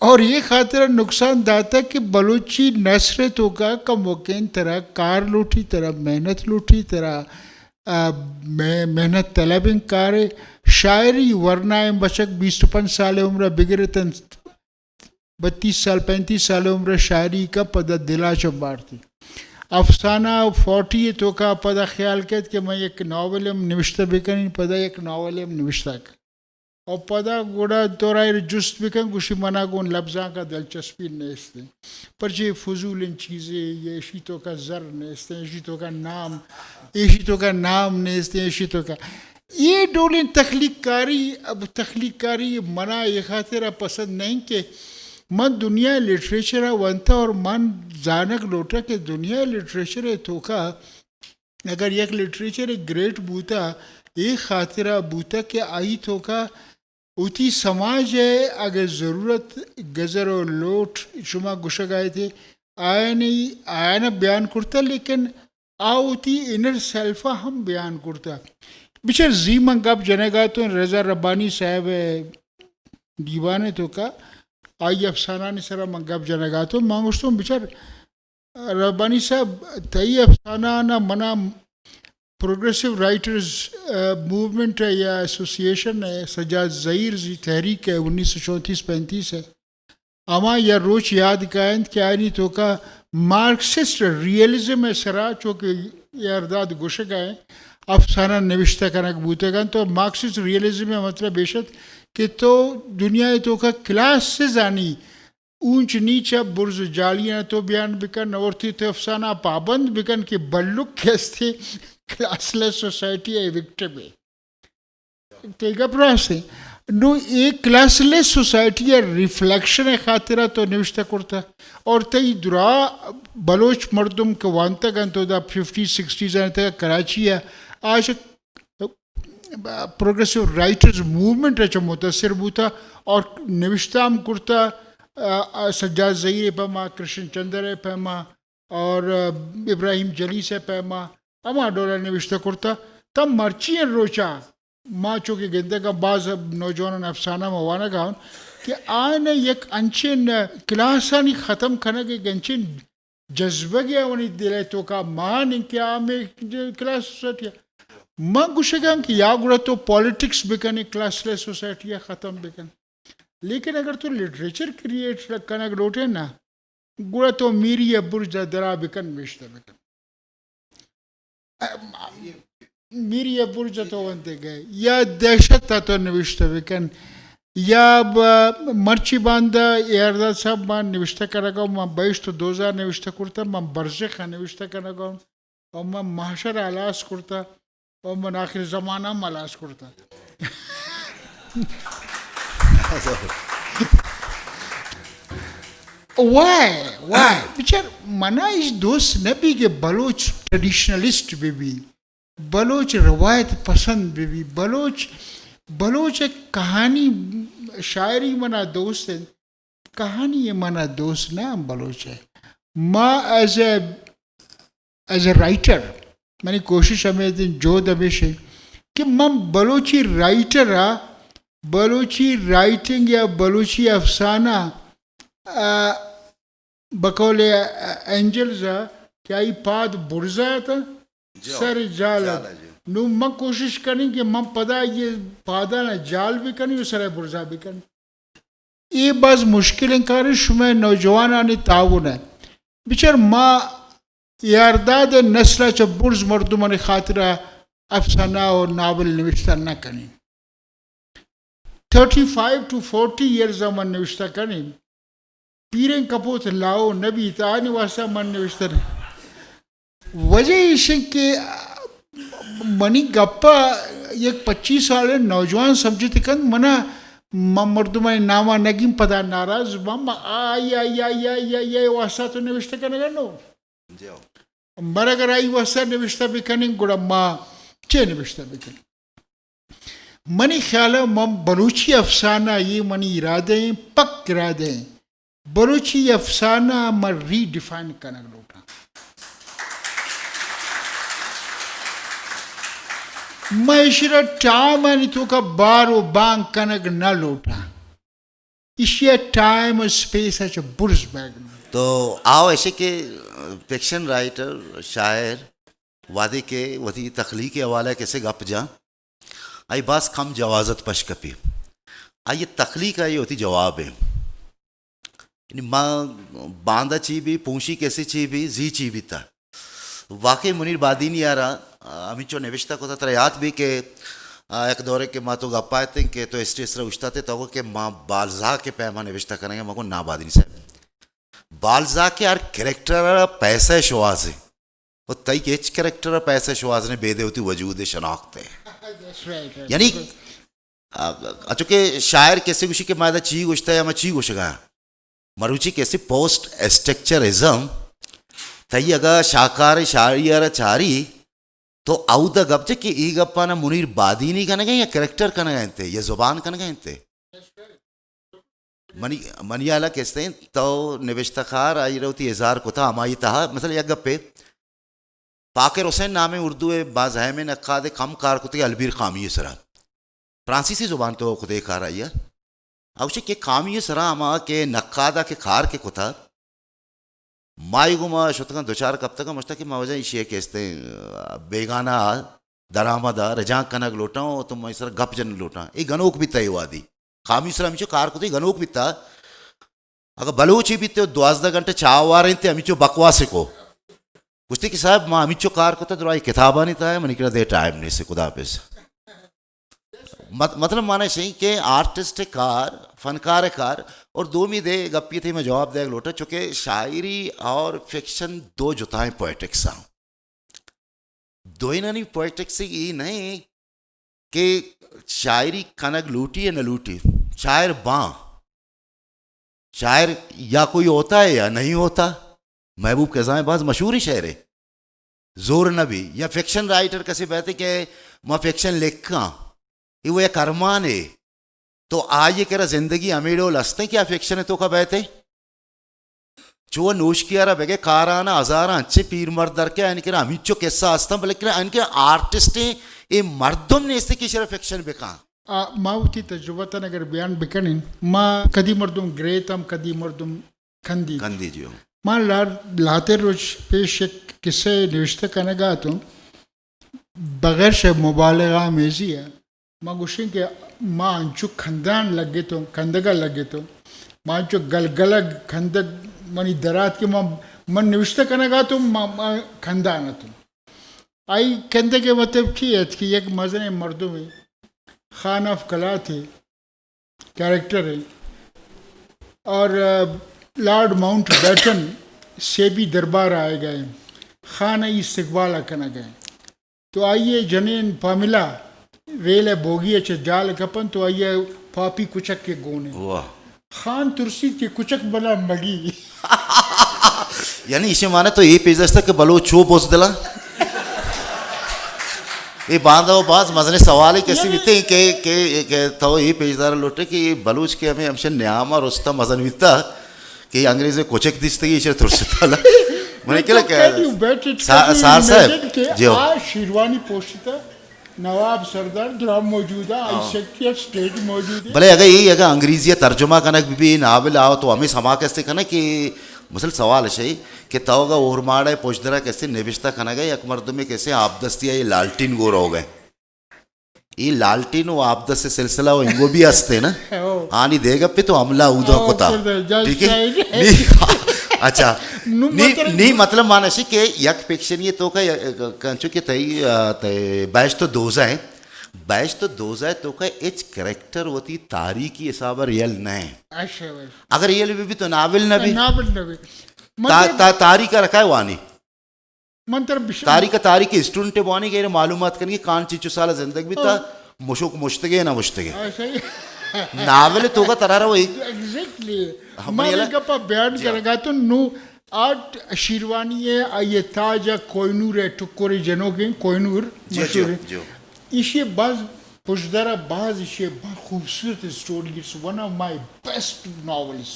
اور یہ خاطر نقصان داتا کہ بلوچی نثر توکا کموکیں ترا کار لوٹی، ترا محنت لوٹی، ترا، آ، مح-، محنت طلبیں کارے۔ شاعری ورنائیں بچک بیست و پنچ سال عمر بگرتن، بتیس سال، پینتیس سال عمر شاعری کا پدا دلا چو بارتی۔ افسانہ فورٹی توکا پدا خیال کیت کہ من یک ناول ہم نوشتہ بکنین، پدا یک ناول ہم نوشتہ کن۔ اور پدا گڑا تو را ایر جست بکن، گوشی منا گون لبزانک ءَ دلچسپی نیست۔ پرچے فضول ان چیزے، یہ ایشی توکا زر نیست، ایشی توکا نام، ایشی توکا نام نیست، ایشی توکا یہ ڈولیں تخلیق کاری، اب تخلیق کاری منا یہ خاطر ءَ پسند نہیں کہ من دنیا لٹریچر ءَ ونتا اور من زانگ لوٹا کہ دنیا لٹریچر ءِ توکا اگر یک لٹریچر گریٹ بوتا، اے خاطر ءَ بوتا کہ آئی توکا وتی سماج ءِ اگہ ضرورت، گزر و لوٹ شما گوشگ ءَ ات ئے، آیانی، آیان ءَ بیان کرتا، لیکن آ وتی انر سیلف ءَ ہم بیان کرتا۔ بچار زی من گپ جنگ ءَ اتوں، رضا ربانی صاحب ءِ دیوان ءِ توکا آئی افسانہانی سرا من گپ جنگ ءَ اتوں، من گوشتوں بچار ربانی صاحب، تئی افسانہ آناں منا پروگریسو رائٹرز، آ، موومنٹ ءِ یا ایسوسی ایشن ءِ، سجاد زہیر زی تحریک ءِ انیس سو چونتیس پینتیس ءِ، ہما یا روچ یاد کاینت کہ آیانی توکا مارکسسٹ ریئلزم ءِ سرا، چو کہ اے ارداد گوشگ ءَ ایں، افسانہ نوشتہ کنگ بوتگ انت۔ تو مارکسسٹ ریئلزم ءِ مطلب ایش ات کہ تو دنیا ءِ توکا کلاسز آنی اونچ نیچ ءَ برز و جالیاں تو بیان بکن، اور تئی تو افسانہ ءَ پابند بکن کہ بلک کہ استے کلاس لیس سوسائٹی ءِ وکٹم ءِ۔ تئی گپ راست ایں۔ نو اے کلاس لیس سوسائٹی ءِ ریفلیکشن ءِ خاطر ءَ تو نوشتہ کرتہ، اور تئی درا بلوچ مردم کہ وانتگ انت، تو دا ففٹی سکسٹیز ءَ کراچی ءَ آ چہ پروگریسو رائٹرز موومنٹ ءَ چہ متاثر بوتا اور نوشتہ ہم کرتا، آ، آ، سجاد زہیر ءِ پیما، کرشن چندر ءِ پیما اور، آ، ابراہیم جلیس ءِ پیما ہما ڈولا نوشتہ کرتا۔ تاں مرچی ءِ روچا ما چو کہ گندگا باز نوجوانان افسانہ ما وانگا اوں، کہ آیاں یک انچیں کلاسانی ختم کنگ ءِ انچیں جذبگے آوانی دل ءِ توکا مان انت کہ آ ہمے کلاس سوسائٹی ءَ۔ من گوشگاں کہ یا گڑا تو پالیٹکس بکن، کلاس لیس سوسائٹی ءَ ختم بکن، لیکن اگر تو لٹریچر کریئیٹ کنگ لوٹے نا، گڑا تو میری ءِ برج ءَ درا بکن، نوشتہ بکن۔ میری ءِ برج ءَ تو ونتگ ئے، یا دہشت ءَ تو نوشتہ بکن، یا ب-، مرچی باندا اے آر داد صاحب، من نوشتہ کنگ ءَ، من بہشت و دوزہ نوشتہ کرتہ، من برزخ ءَ نوشتہ کنگ ءَ، و من محشر ءَ ہلاس کرتہ، و من آخر زمانہ ہم ہلاس کرتہ۔ وائے، وائے؟ بچار، منا ایش دوست نہ بی کہ بلوچ ٹریڈیشنلسٹ بہ بی، بلوچ روایت پسند بہ بی، بلوچ، بلوچ ءِ کہانی شاعری منا دوست انت، کہانی منا دوست نہ انت بلوچ ءِ۔ ما as a, as a writer, منی کوشش ہمے دن جہد ہمیش انت کہ من بلوچی رائٹر ءَ، بلوچی رائٹنگ یا بلوچی افسانہ، آ، بقول اینجلز ءَ کہ آئی پاد برزا ات، جی۔ سر جال ات۔ جال ات، جی۔ نوں من کوشش کنیں کہ من پدا یہ پاداں جال بکنیں و سر برزا بکنیں۔ اے باز مشکلیں کارے، شمئے نوجوانانی تعاون ءَ۔ بچار، ما اے آر داد ءِ نسل ءَ چہ برز مردمانی خاطر ءَ افسانہ و ناول نوشتہ نہ کنیں۔ Thirty five to forty years ءَ من نوشتہ کنیں۔ پیریں کپوت لاؤ نہ بیت، آنی واسطہ من نوشتہ نہ۔ وجہ ایش انت کہ منی گپ ءَ یک پچیس سالیں نوجوان سمجھت کنت، منا، من مردمانی نام ءَ نگیم پدا ناراض باں، من آئی، آئی، آئی، آئی، آئی، آئی واسطہ تو نوشتہ کنگ ءَ نوں۔ جی ہو۔ مر اگر آئی واسطہ نوشتہ بکنیں، گڑا ما چے نوشتہ بکنیں؟ منی خیال ءَ من بلوچی افسانہ، یہ منی ارادہ ایں، پک ارادہ ایں، بلوچی افسانہ ءَ من ری ڈیفائن کنگ لوٹاں۔ من ایشی را ٹائم آنی توکا بار و بانگ کنگ نہ لوٹاں۔ ایشی ءَ ٹائم و اسپیس ءَ چہ برز بیگ نہ۔ تو آؤ ایشی کہ فکشن رائٹر، شاعر، وہدے کہ وتی تخلیق ءِ حوالہ ءَ کسے گپ جاں، آئی باز کم جوازت پش کپی۔ آئی تخلیق آئی وتی جواب ایں۔ یعنی ما باندا چی بی، پونشی کسے چی بی، زی چی بیتا۔ واقعی منیر بادینی ءَ را، آ، ہمینچو نوشتہ کتا، ترا یات بی کہ، آ، یک دورے کہ ما تو گپا اتیں کہ تو اسٹیج سرا اوشتاتے، تو گو کہ ما بالزاک ءِ پیما نوشتہ کنگے، ما گو نا بادینی صاحب، بالزاک ءِ ہر کریکٹر ءَ را پیسہ ءِ شوہاز ایں۔ و تئی کہ ہچ کریکٹر ءَ پیسہ ءِ شوہاز نے، بیدے وتی وجود ءِ شناخت ءِ۔ یعنی، آ، اچو کہ شاعر کسے گوشی کہ ما ادا چی گوشتہ یا ما چی گوشگا۔ مروچی کسے پوسٹ اسٹرکچرزم، تئی اگا شاکار شاعری ءَ را چاری، تو اودا گپ جے کہ ای گپانا منیر بادینی کنگا یا کریکٹر کنگا انتے یا زبان کنگا انتے۔ منی، منی حالا کستیں تو نبشتہ کار آئی را وتی اظہار کتا ہمائی تہا، مثلا یک گپے، پاکر حسین نامیں اردو ءِ باز اہمیں نقادے، کم کار کتگے البیر قامی ءِ سرا۔ فرانسیسی زبان تو کتگے کار آئی ءَ۔ اوشی کہ قامی ءِ سرا ہما کہ نقادہ کہ کار کہ کتا، مائی گوما شتگاں، دوچار کپتگاں، مشتا کہ ما وجہ ایشی ءَ کہ استیں، بیگانہ درآمد ءَ رجانک کنگ لوٹاں و تو مئی سرا گپ جنگ لوٹاں۔ اے گنوک بیتا اے وہدی۔ قامی سرا ہمینچو کار کتگے گنوک بیتا۔ اگہ بلوچے بیتے و دوازدہ گھنٹہ چاہ وارینتے ہمینچو بکواسے کو۔ گوشتے کہ صاحب ما ہمینچو کار کتا، دراہ اے کتابانی تہا منی کرا دے ٹائم نیستے، خدا حافظ۔ مط-، مطلب معنی شئی کہ آرٹسٹ کار، فنکار کار، اور دومی دے گپی تھے میں جواب دے لوٹا، چونکہ شاعری اور فکشن دو جتائیں پوئٹکس ہیں۔ دوئینانی پوئٹکس ای نہیں کہ شاعری کنگ لوٹی یا نہ لوٹی، شاعر باں، شاعر یا کوئی ہوتا ہے یا نہیں ہوتا۔ محبوب خزاں باز مشہوریں شاعرے، زور نہ بی۔ یا فکشن رائٹر کسے بیتے کہ ما فکشن لکھاں، اے وہ یک ارمانے۔ تو آئی کرا زندگی ہمے ڈول ہستیں کہ آ فکشن توکا بیتے۔ چو نوشکی ءَ را بگے کارانا ہزاراں انچیں پیر مرد در کے آنی کرا ہمینچو قصہ ہستاں، بلکہ آنی کرا آرٹسٹیں اے مردم نیستے کہ ایشرا فکشن بکاں۔ آ، ما وتی تجربہ تن اگر بیان بکنین، ما کدی مردم گریتم، کدی مردم کندی۔ کندی جی ہو۔ ما لار-، لہتیں روچ پیش یک قصہ نوشتہ کنگا اتوں، بغیر شے مبالغہ آمیزی ءَ۔ ما گوشیں کہ ما انچو کندان لگتوں، کندگا لگتوں، ما انچو گلگلگ کندگ منی درات کہ ما، من نوشتہ کنگا اتوں، ما، ما کندان اتوں۔ آئی کندگ ءِ مطلب چی ات کہ یک مزنیں مردمے، خان آف کلات ءِ کریکٹر ءِ، اور، آ، لارڈ ماؤنٹ بیٹن سیبی دربار آئے گئے، خان ءِ استقبال ءَ کنگ ءَ۔ تو آئی ءِ جنین پامیلا ریل ءِ بوگی ءَ چہ جال کپن تو آئی ءِ پاپی کچک ءَ گون ءَ۔ واہ۔ خان ترسیت کہ کچک بلا مگی۔ یعنی ایشی معنی تو اے پیش داشتہ کہ بلوچ چو بزدلا؟ اے باندا و باز مزنیں سوالے کسے یعنی بیتے کہ، کہ، کہ تو اے پیش دار لوٹے کہ اے بلوچ کہ ہمیں ہمشہ نیاما رستہ مزن بیتا کہ انگریز کچک دیستگی ایشی ترستا لا۔ من تو کہہ کہ کہہ دیوں، بیٹھ اٹ سا-، کہہ دیوں، سار صاحب، امیجن کہ جی ہو۔ آ شیروانی پوشتا۔ نواب سردار درا موجود ہے، آئی ہاں۔ سیکرٹری آف اسٹیٹ موجود ہے۔ بلے اگر یہ اگر انگریزی ترجمہ کنگ بھی، بھی ناول آؤ تو ہمیں سما کیسے کنا کہ مسل سوال ہے کہ تو اگر اورماڑ ہے پوشدرا کیسے نوشتہ کنگ ہے، یک مردم کیسے آپ دستی ہے، یہ لالٹین گور ہو گئے۔ یہ لالٹین و آپ دست سلسلہ و انگو بھی ہستے نا۔ ہاں۔ آنی دے گپے تو حملہ اودا ہاں، کتا۔ اوپر دے، جج ٹھیک ہے؟ صاحب۔ نہیں، اچھا۔ نو نہیں، مطلب نہیں، مطلب معنی ہے کہ یک فکشن یہ تو کا، کنچو کہ تئی، آ، تئی بہشت و دوزہ ہے۔ بہشت و دوزہ تو کا اچ کریکٹر وتی تاریخی حساب ریئل نہ ہے۔ اچھا، بس۔ اگر ریئل بھی، بھی تو ناول نہ بھی۔ ناول نہ بھی۔ تا-، مطلب تا-، تاریخ رکھا ہے وانی۔ من تر بش-، تاریخ، تاریخ اسٹوڈنٹ بوانی کہ معلومات کنگی کان چیچو سال زندگ بیتا، او۔ مشوک مشتگے نہ مشتگے۔ ہاں، صحیح۔ ناول تو کا ترارا وہی۔ ایگزیکٹلی۔ ہاں، من بڑی یہ الگ۔ گپا بیان جی ہاں۔ کرگا تو نو آرٹ شیروانی ہے، آئی تاج ہے، کوہنور ہے، ٹکر جنوک ہیں، کوہنور جی، جی، مشہور ہے۔ جی۔ ایشی باز پشدارا باز ایشی باز خوبصورت story, it's one of my best novels۔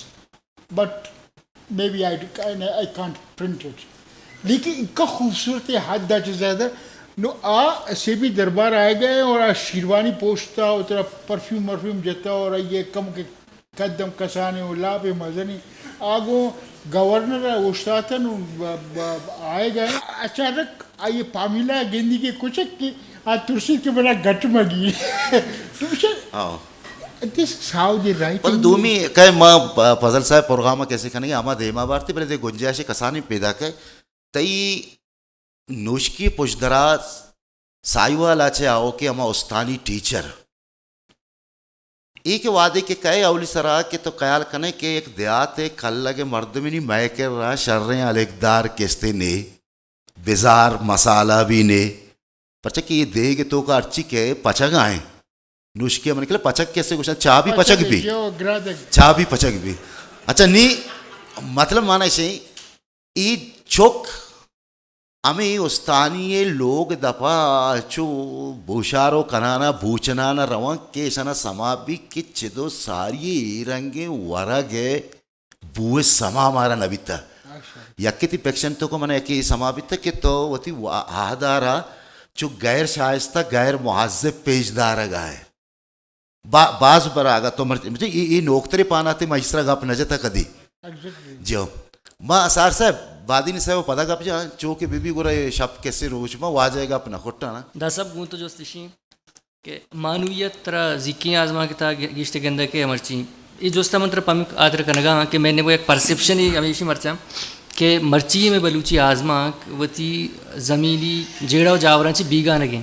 But maybe I, I, I can't print it. لیکن انکا خوبصورت ہے، حد چہ زیادہ۔ نو آ سیبی دربار آئے گئے اور آ شیروانی پوشتا اور ترا پرفیوم مرفیوم جتا اور یہ کم کے قدم کسانے و لاپ مزنی۔ آ گوں گورنر اوشتاتن و ب-، ب-، آئے گئے۔ اچانک آئی پامیلا گندی کے کچک کے آ ترسی کے بنا گٹ مگی۔ تو اسے ہاں۔ This is how they write پدا in دومی کئے ما پ-، فضل صاحب پروگرام کیسے کنگے، ہما دیما بارتی، بلے دے گنجائش کسانی پیدا کئے۔ تئی نوشکی پشدرا سائیوالا چہ آؤکیں ہما استانی ٹیچر۔ اے کہ وہدے کہ کئے اولی سرا کہ تو خیال کنے کہ یک دیہات کلگ مردمینی مئے کرا شریں الکدار کستے نے۔ بزار مسالہ بھی نے، پرچہ کہ یہ دیگ تو کا ہرچی کہ پچگ آئیں۔ نوشکی من کل پچگ کیسے گوشن، چاہ بھی پچگ پچگ بھی۔ جو گرادگ۔ چاہ بھی پچگ بھی۔ اچھا، نی مطلب معنی سے ای چک ہمیں استانی لوگ دپا چو بوشارو کنانا بوچنانا روان کہ سنا سما بھی کہ چدو ساری ای رنگیں ورگ ہے۔ بوئے سما مارا نہ بیتا۔ اچھا۔ یکے تی فکشن تو کو من یکے سما بیتا کہ تو وتی وا-، آہدارا چو غیر شائستہ، غیر مہذب پیش دارگا ہے۔ با-، باز برا اگا تو مرچ-، مرچی ای، ای نوکترے پانا تے ما اسرا گپ نہ جتا کدی۔ ایگزیکٹلی۔ جی ہو۔ ما اسار صاحب، بادینی صاحب پدا گپ جا، چو کہ بی بی گرا شپ کسے روچ ما واجہ گپ نہ کھٹا نا۔ دا سب گون تو جوست شی۔ کہ معنویت ترا زیکیں آزمانک تا گیشتر گندگ کہ مرچی۔ اے جست ء من ترا پمک آدر کنگا آں کہ میں نے وہ یک پرسپشن ہی ہمیشی مرچاں کہ مرچی میں بلوچی آزمانک وتی زمینی جیڑہ و جاوراں چی بیگانگیں۔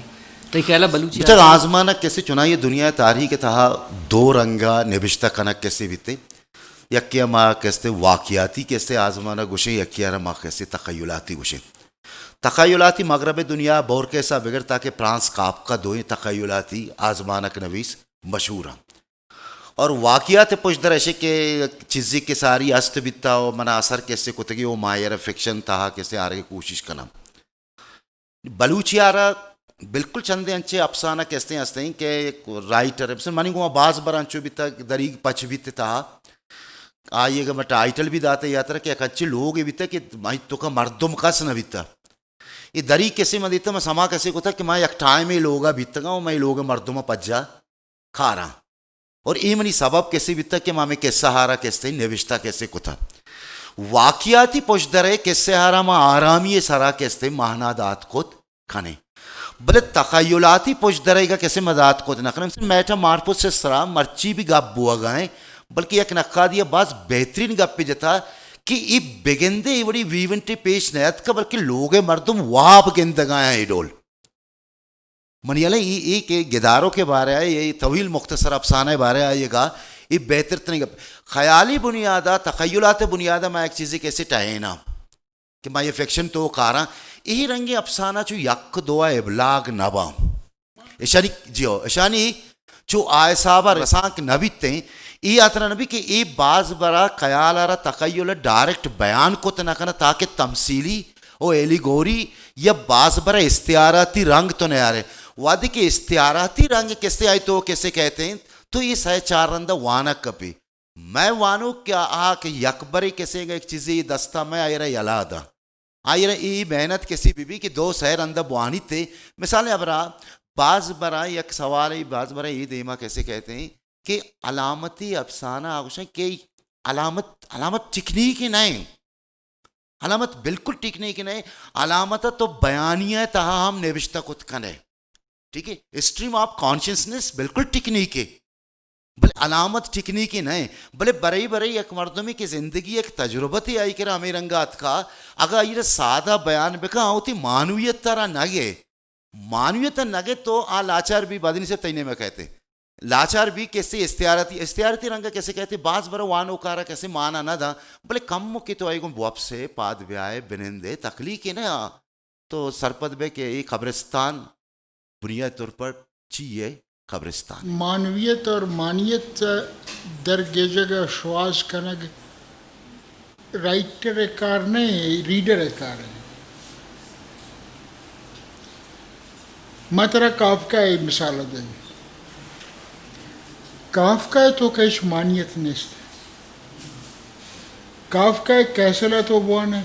تئی خیال ء بلوچی بچار آزمانک آزمانک کسے چنائی دنیا تاریخ تہا دو رنگا نبشتہ کنگ کسے بیتے۔ یکے ہما کسے واقعاتی کسے آزمانک گوشے، یکے ہما کسے تخیلاتی گوشے۔ تخیلاتی مغرب دنیا بورکیسا بگر تاکہ فرانس کافکا دوئیں تخیلاتی آزمانک نویس مشہور ہیں۔ اور واقعات پشت در ایشے کہ چیزی کہ ساری است بیتا و منا اثر کیسے کتگی و ماہر فکشن تہا کیسے آرگے کوشش کنم۔ بلوچی آرا بالکل چندے انچے افسانہ کیسے ہستیں کہ رائٹر، مثلاً منی گوما باز بر انچو بیتا دریگ پچ بیت تہا آئی اگہ ما ٹائٹل بھی داتے یاترا کہ یک انچے لوگے بیتا کہ مائی توکا مردم کس نہ بیتا۔ اے دری کسے من دیتا، من سما کسے کتا کہ ما یک ٹائمے لوگا بیتگاں و مئے لوگ مردم پجا کاراں۔ اور اے منی سبب کسے بیتگ کہ ما ہمے کسہ ہارا کسے نوشتہ کسے کتہ۔ واقعاتی پشدرے کسہ ہارا ما آرامی سرا کسے مانا دات کت کنیں۔ بلے تخیلاتی پشدرے گا کسے ما دات کت نہ کنیں۔ میٹامارفوسس سرا مرچی بھی گپ بوگا ہیں، بلکہ یک نقادی باز بہترین گپے جتا کہ اے بگندے اے وڑی ایونٹے پیش نیاتکا، بلکہ لوگ مردم واب گندگا ہیں اے ڈول۔ منی ہیال ء اے، اے کہ گدارک ء بارہ ء، اے طویل مختصر افسانہ ء بارہ ء آئیگا، اے بہتر تریں گپ۔ خیالی بنیاد ء، تخیلات ء بنیاد ء ما یک چیزے کسے ٹہیناں کہ ما یہ فکشن تو کاراں، اے رنگیں افسانہ چو یک دو ء ابلاغ نہ باں۔ اشانی، جی ہو، اشانی چو آ حساب ء رسانک نہ بیتیں، اے ہاترا نہ بی کہ اے باز برا خیال ء را تخیل ء ڈائریکٹ بیان کت نہ کنہ، تاکہ تمثیلی او ایلیگوری یا باز برا استعاراتی رنگ تو نیارے۔ وہدے کہ استعاراتی رنگ کسے آئی تو کسے کہتے ہیں، تو یہ سہ چار رندہ وانگ کپی۔ مئے وانوک کہ آ کہ یک برے کسے گا یک چیزے دستا مئے آئی را یلا داں۔ آئی را اے محنت کسے بہ بی کہ دو سہ رندہ بوانیت۔ مثال ابرا باز برا یک سوال ہے، باز برا اے دیما کسے کہتے ہیں کہ علامتی افسانہ آ گوشن کہ علامت، علامت ٹیکنیک ہی نہیں۔ علامت بالکل ٹیکنیک نہیں۔ علامت تو بیانیہ تہا ہم نوشتہ کت کنے۔ ٹھیک ہے، اسٹریم آف کانشسنس بالکل ٹیکنیک ہے۔ بلے علامت ٹیکنیک ہی نہیں۔ بلے برئی برئی یک مردمی کہ زندگی یک تجربت ہے، آئی کرا ہمیں رنگا اتکا، اگر آئی را سادہ بیان بکا، آ وتی معنویت ترا نہ گے۔ معنویت نہ گے تو آ لاچار بی، بادینی صاحب تئی نیمہ کہتے۔ لاچار بی کسے استعارتی، استعارتی رنگا کسے کہتے، باز برا وانوکارا کسے مانا نہ دا، بلے کم کہ تو آئی گوں وپسے، پاد بیائے، بنندے، تخلیق ہے نا، تو سرپد بے کہ اے قبرستان بنیادی طور پر چی ہے؟ قبرستان۔ معنویت اور مانیت درگیجگ ء شواز کنگ رائٹر ء کار نہ، ریڈر ء کار ہے۔ ما ترا کافکا ء مثال دیں۔ کافکا ء تو کہ ہچ مانیت نیست۔ کافکا ء کیسل ء تو بوانے،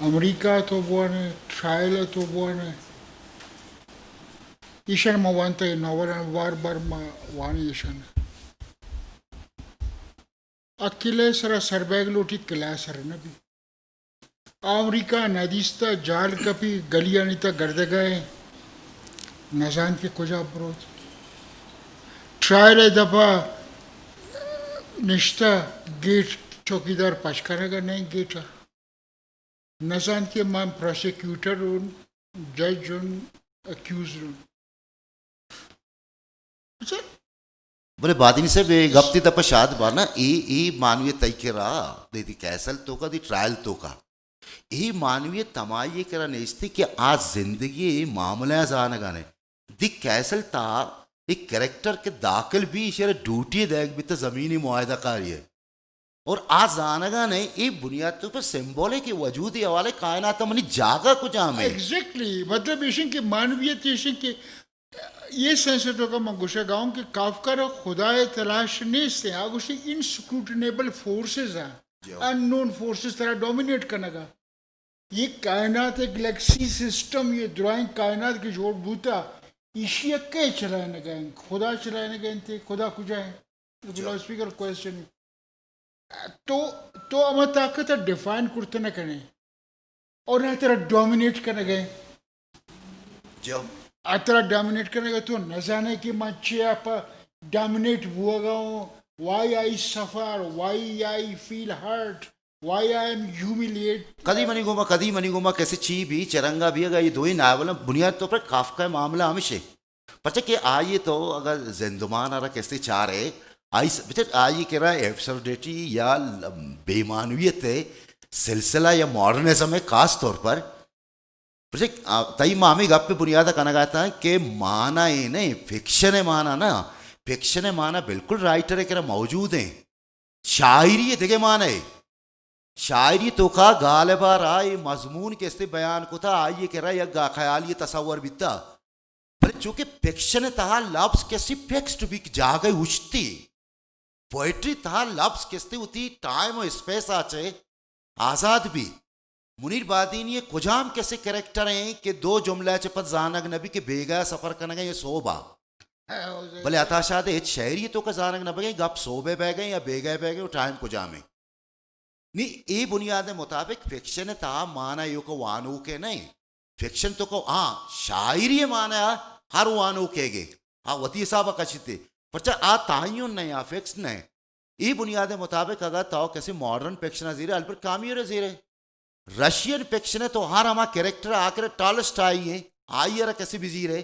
امریکہ ء تو بوانے، ٹرائل ء تو بوانے۔ ایشان ما وانتا، اے ناولان بار بار ما وانی ایشان۔ آ قلعہ سرا سر بیگ لوٹیت، قلعہ سر نہ بی۔ آ امریکہ ندیستا، جال کپی، گلیانی تا گردگا ہے، نزانت کہ کجا بروت۔ ٹرائل دپا نشتا، گیٹ چوکیدار پچ کنگا نہیں گیٹا۔ نزانت کہ من پراسیکیوٹر اوں، جج اوں، اکیوزڈ اوں۔ اچھا۔ بلے بادینی صاحب، اے گپ تی دپا شاد بانا، اے، اے معنویت تئی کرا، دی، دی کیسل توکا، دی ٹرائل توکا۔ اے معنویت تمائی کرا نیستی کہ آ زندگی اے معاملہ زانگانے۔ دی کیسل تا ایک کریکٹر کہ داخل بی، ایشی را ڈیوٹی دیگ بیتا، زمینی معاہدہ کاری ہے۔ اور آ زانگا نے اے بنیاد تو پر سمبولک وجود حوالے کائنات منی جاگہ کجام ہے؟ ایگزیکٹلی، مطلب ایشن کہ معنویت ایشن کہ یہ سینس تو کا من گوشگا ہوں کہ کافکا را خدا تلاش نیست ہے، آ گوشی انسکروٹنیبل فورسز ہیں، جی ہاں۔ ان نون فورسز ترا ڈومینیٹ کنگا۔ یہ کائنات، ایک گلیکسی سسٹم، یہ درائیں کائنات کہ جوڑ بوتا، ایشی ء کئے چلائینگ ء انت؟ خدا چلائینگ ء انت؟ خدا کجا انت؟ جو۔ Philosophical question. تو، تو ہما طاقت ء ڈیفائن کرت نہ کنے اور نہ ترا ڈومینیٹ کنگ ء۔ جو۔ آ ترا ڈومینیٹ کنگ ء، تو نہ زانے کہ من چیا پہ ڈومینیٹ بوگا ہوں، why I suffer, why I feel hurt, why I am humiliated. کدی منی گوما، کدی منی گوما کسے چی بھی چرنگا بھی، اگر یہ دوئی ناول بنیاد طور پر کافکا معاملہ ہمیشہ، پرچہ کہ آئی تو اگر زندمان آ را کسے چارے، آئی س-، بچار آئی کرا ایبسرڈیٹی یا ل-، بے معنویت ہے سلسلہ یا ماڈرنزم ہے خاص طور پر، پرچہ، آ، تئی ما ہمے گپ ء بنیاد ء کنگ ء اتاں کہ مانا اے نہ، فکشن ء مانا نہ، فکشن ء مانا بالکل رائٹر ء کرا موجود ہیں۔ شاعری ء دگہ مانا ہے۔ شاعری توکا غالب ء را اے مضمون کہ استے بیان کتا، آئی ء کرا یک گا خیالی تصور بیتا۔ بلے چونکہ فکشن ء تہا لفظ کسی فکسڈ بی، جاگہ اوشتی۔ پوئٹری تہا لبز کستے وتی ٹائم و اسپیس آ چہ آزاد بی۔ منیر بادینی ء کجام کسے کریکٹر ایں کہ دو جملہ چہ پد زانگ نہ بی کہ بیگاہ سفر کنگ ء یا سوب ء؟ بلے عطا شاد ءِ ہچ شاعری ءِ توکا زانگ نہ بگیں، گپ سہب ءِ بیگ ءَ یا بیگاہ ءِ بیگ ءَ، و ٹائم کجام ایں؟ نی اے بنیاد ءِ مطابق فکشن ءِ تہا معنی ایوک ءَ وانوک ءِ نہ ایں۔ فکشن توکا، ہاں، شاعری ءِ معنی ءَ ہر وانوک ءِ گے، آ وتی حساب ءَ کشیت، پرچا آ تعین نہ ایں، آ فکس نہ ایں۔ اے بنیاد ءِ مطابق اگاں تو کسے ماڈرن فکشن ءَ زیرے، البرٹ کامیو ءَ زیرے، رشین فکشن ءَ تو ہر ہما کریکٹر ءَ آکر ٹالسٹائی ایں، آئی ءَ را کسے بزیرے،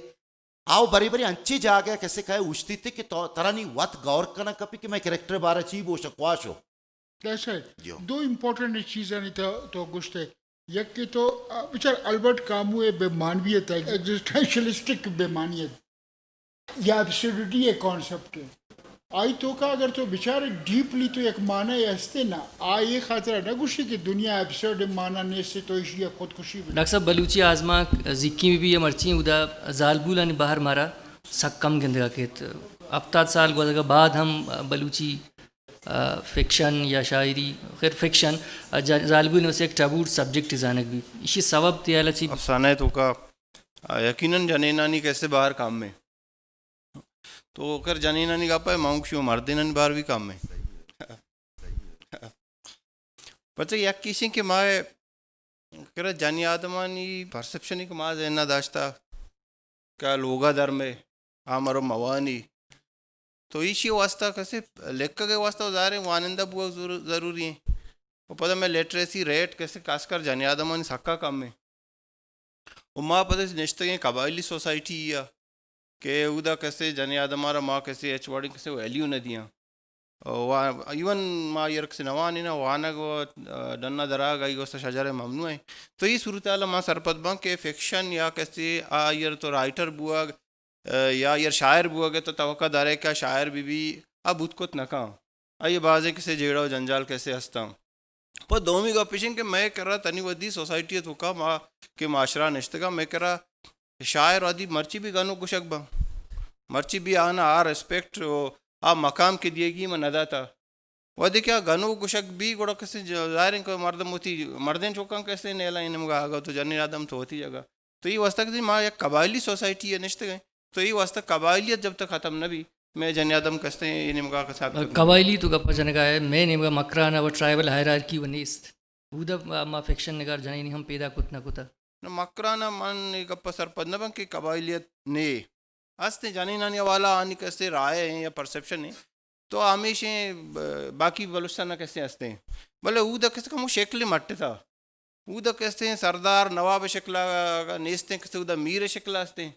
آ و برے برے انچیں جاگہ ءَ کسے کئے اوشتیت کہ تو، ترا نی وت گور کنگ کپی کہ مئے کریکٹر ءِ بارہ ءَ چی بوشہ، کواش و۔ داسا جو۔ دو امپورٹنٹ چیزانی تو، تو گوشتے۔ یک کہ تو، آ، بچار البرٹ کامو ءِ بے معنویت ءَ، ایگزسٹینشلسٹک بے معنیت یا ایبسرڈیٹی ءِ کانسپٹ ءَ۔ آئی توکا اگر تو بچارے ڈیپلی تو یک معنی ہستے نا، آ اے خاطر نہ گوشی کہ دنیا ایبسرڈ، معنی نیست، تو ایشی ءَ خودکشی بکن۔ ڈاکٹر صاحب، بلوچی آزمانک زیکیں بہ بی یا مرچی، اودا زالبولانی بہر مارا سک کم گندگا کیت۔ ہفتاد سال گوزگا بعد ہم بلوچی، آ، فکشن یا شاعری، خیر فکشن، آ، جا-، زالبول واسطہ یک ٹبو سبجیکٹ زانگ بی۔ ایشی سبب تئی ہیالا چی؟ افسانہ ءِ توکا، آ، یقیناً جنینانی کسے بہر کم ایں۔ تو کر جنینانی گپ ءَ، ما گوشی مردینانی بہر بی کم ایں۔ پرچہ یک ایش ایں کہ ما کرا جنی آدمانی پرسپشن کہ ما ذہن ءَ داشتہ کہ لوگا درمے، آ مرو موانی۔ تو ایشی واسطہ کسے لکھگ ءِ واسطہ ظاہر ایں وانندہ بوگ ضرو-، ضروری ایں۔ و پدا مئے لٹریسی ریٹ کسے خاص کر جنی آدمانی سکا کم ایں۔ و ما پدا نشتگیں قبائلی سوسائٹی ءَ کہ اودا کسے جنی آدم ءَ را ما کسے ہچ وڑیں کسے ویلیو نہ دیاں۔ و ایون ما آئی ءَ را کسے نہ وانیناں، وانگ و، آ، ڈن ءَ دراگ آئی واسطہ شجر ءَ ممنوع ایں۔ تو اے صورتحال ءَ ما سرپد باں کہ فکشن یا کسے آئی ءَ را تو رائٹر بوگ، آ، یا آئی ءَ را شاعر بوگ ءِ تو توقع دارے کہ آ شاعر بہ بی، آ بوت کت نہ کن۔ آئی ءَ بازیں کسے جیڑہ و جنجال کسے ہستاں۔ پہ دومی گپ ایش ایں کہ مئے کرا تنی ودی سوسائٹی ءِ توکا ما کہ معاشرہ نشتگاں، مئے کرا شاعر ادیب مرچی بی گنوک گوشگ باں، مرچی بی آناں آ ریسپیکٹ و آ مقام کہ دیگی ما نہ داتا۔ وہدے کہ آ گنوک گوشگ بی گڑا کسے ج-، ظاہر ایں کہ مردم وتی مردین چکاں کسے نیلا اے نیمگا آگا تو جنین آدم تو وتی جگہ۔ تو اے واسطہ کہ ما یک قبائلی سوسائٹی ءَ نشتگیں، تو اے واسطہ قبائلیت جب تک ختم نہ بی، مئے جنی آدم کسے اے نیمگا کسے ختم نہ بی۔ قبائلی تو گپ جنگا ئے، مئے نیمگا مکران ءَ و ٹرائبل ہائرارکی و نیست۔ اودا ما فکشن نگار جنینی ہم پیدا کت نہ کتا۔ نہ، مکران ءَ من اے گپ ءَ سرپد نہ باں کہ قبائلیت نے۔ ہستیں جنینانی حوالہ آنی کسے رائے ایں یا پرسپشن ایں، تو ہمیش ایں، ب-، باقی بلوچستان ءَ کسے ہستیں۔ بلے اودا کسے کمو شکل مٹتا۔ اودا کسے سردار نواب شکل ءَ نیستیں، کسے اودا میر شکل ءَ ہستیں،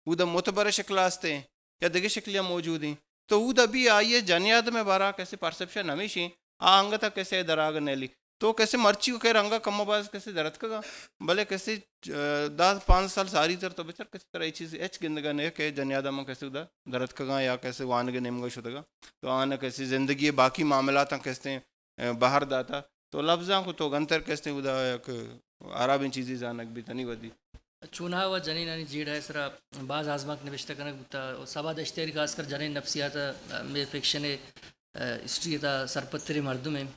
اودا متبر شکل ءَ ہستیں، یا دگہ شکل ءَ موجود ایں۔ تو اودا بھی آئی ءِ جنی آدم ءِ بارا کسے پرسپشن ہمیش ایں، آ انگت ءَ کسے دراگ نیلی۔ تو کسے مرچی و خیر انگا کم و باز کسے درتکگا، بلے کسے، آ، دہ پانزدہ سال ساری تر تو بچار کسے ترا اے چیز ہچ گندگا نہ کہ جنی آدم کسے اودا درتکگا یا کسے وانگ نیمگا شدگا۔ تو آناں کسے زندگی باقی معاملاتاں کسے، آ، بہر داتا۔ تو لبزاں کو تو گنتر کسے اودا یک ہرابیں چیزے زانگ بیت تنی ودی۔ چوناہا و جنینانی جیڑہ ءِ سرا باز آزمانک نبشتہ کنگ بوتا و صبا دشتیاری خاص کر جنین نفسیات ءَ مئے فکشن ءِ، آ، ہسٹری ءِ تہا سرپدتریں مردم ایں۔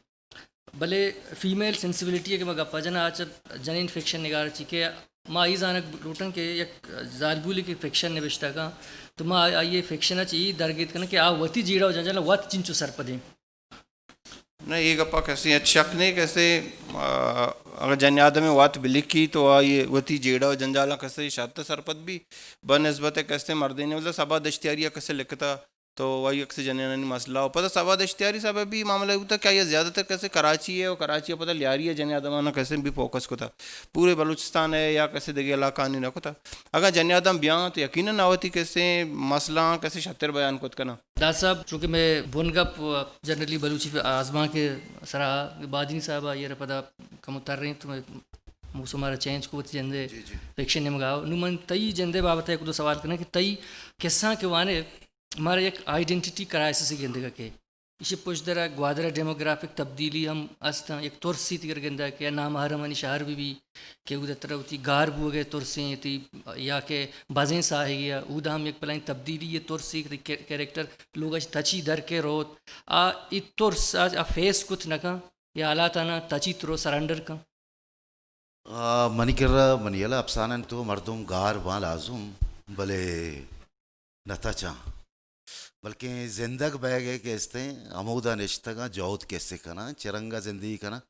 بلے فیمیل سینسیبلٹی ءِ کہ ما گپ ءَ جناں، آ چہ جنین فکشن نگار چی کہ ما اے زانگ لوٹاں کہ یک زالبولے کہ فکشن نبشتہ کن تو ما آئی ءِ فکشن ءَ چہ اے درگیت کناں کہ آ وتی جیڑہ و جنجال ءَ وت چنچو سرپدیں۔ نہ، اے گپا کسے ہچ شک نہیں، کسے، آ، اگر جنی آدمے وت بلکی تو آئی وتی جیڑہ و جنجالاں کسے شرتر سرپد بی، بہ نسبت کسے مردینے، مطلب صبا دشتیاری ءَ کسے لکھتا تو آئی کسے جنینانی مسئلہ و پدا صبا دشتیاری صاحب بھی معاملہ بوتا کہ آئی زیادہ تر کسے کراچی ءَ و کراچی ءَ پدا لیاری ءَ جنی آدماناں کسے بھی فوکس کتا، پورے بلوچستان ءَ یا کسے دگہ علاقہانی نہ کتا۔ اگاں جنی آدم بیاں تو یقیناً آ وتی کسے مسئلہ آں کسے شرتر بیان کت کناں۔ داد صاحب، چونکہ مئے بنگپ جنرلی بلوچی آزمانک ءِ سرا، بادینی صاحب ءَ آئی ءَ را پدا کمو ترینت، موسم ءَ را چینج کو وتی جندے، جی، جی۔ فکشن نیمگا۔ نوں من تئی جندے بابت ءَ یک دو سوال کناں کہ تئی کساں کہ وانے مارا یک آئیڈینٹیٹی کرائسس گندگا کہ ایشی پشدرا گوادر ءِ ڈیموگرافک تبدیلی ہم است اں، یک ترسے تگر گندگ کہ نامحرمانی شہر بہ بی کہ اود ءَ ترا وتی گار بوگ ءِ ترسیں تئی یا کہ بزیں ساہگے ءَ اود ءَ ہم یک بلاہیں تبدیلی ءِ ترسے کہ تئی کیریکٹر لوگ ءَ چہ تچی در کے روت، آ اے ترس ءَ آ فیس کت نہ کن یا حالاتانا تچیت رو سرنڈر کن؟ آ، منی کرا منی ہیالا افسانہ تو مردم گار باں لازم، بلے نہ تچاں۔ بلکیں زندگ بئیگ ءِ کہ استیں ہمودا نشتگاں، جہد کسے کناں، چہ رنگا زندگی کناں۔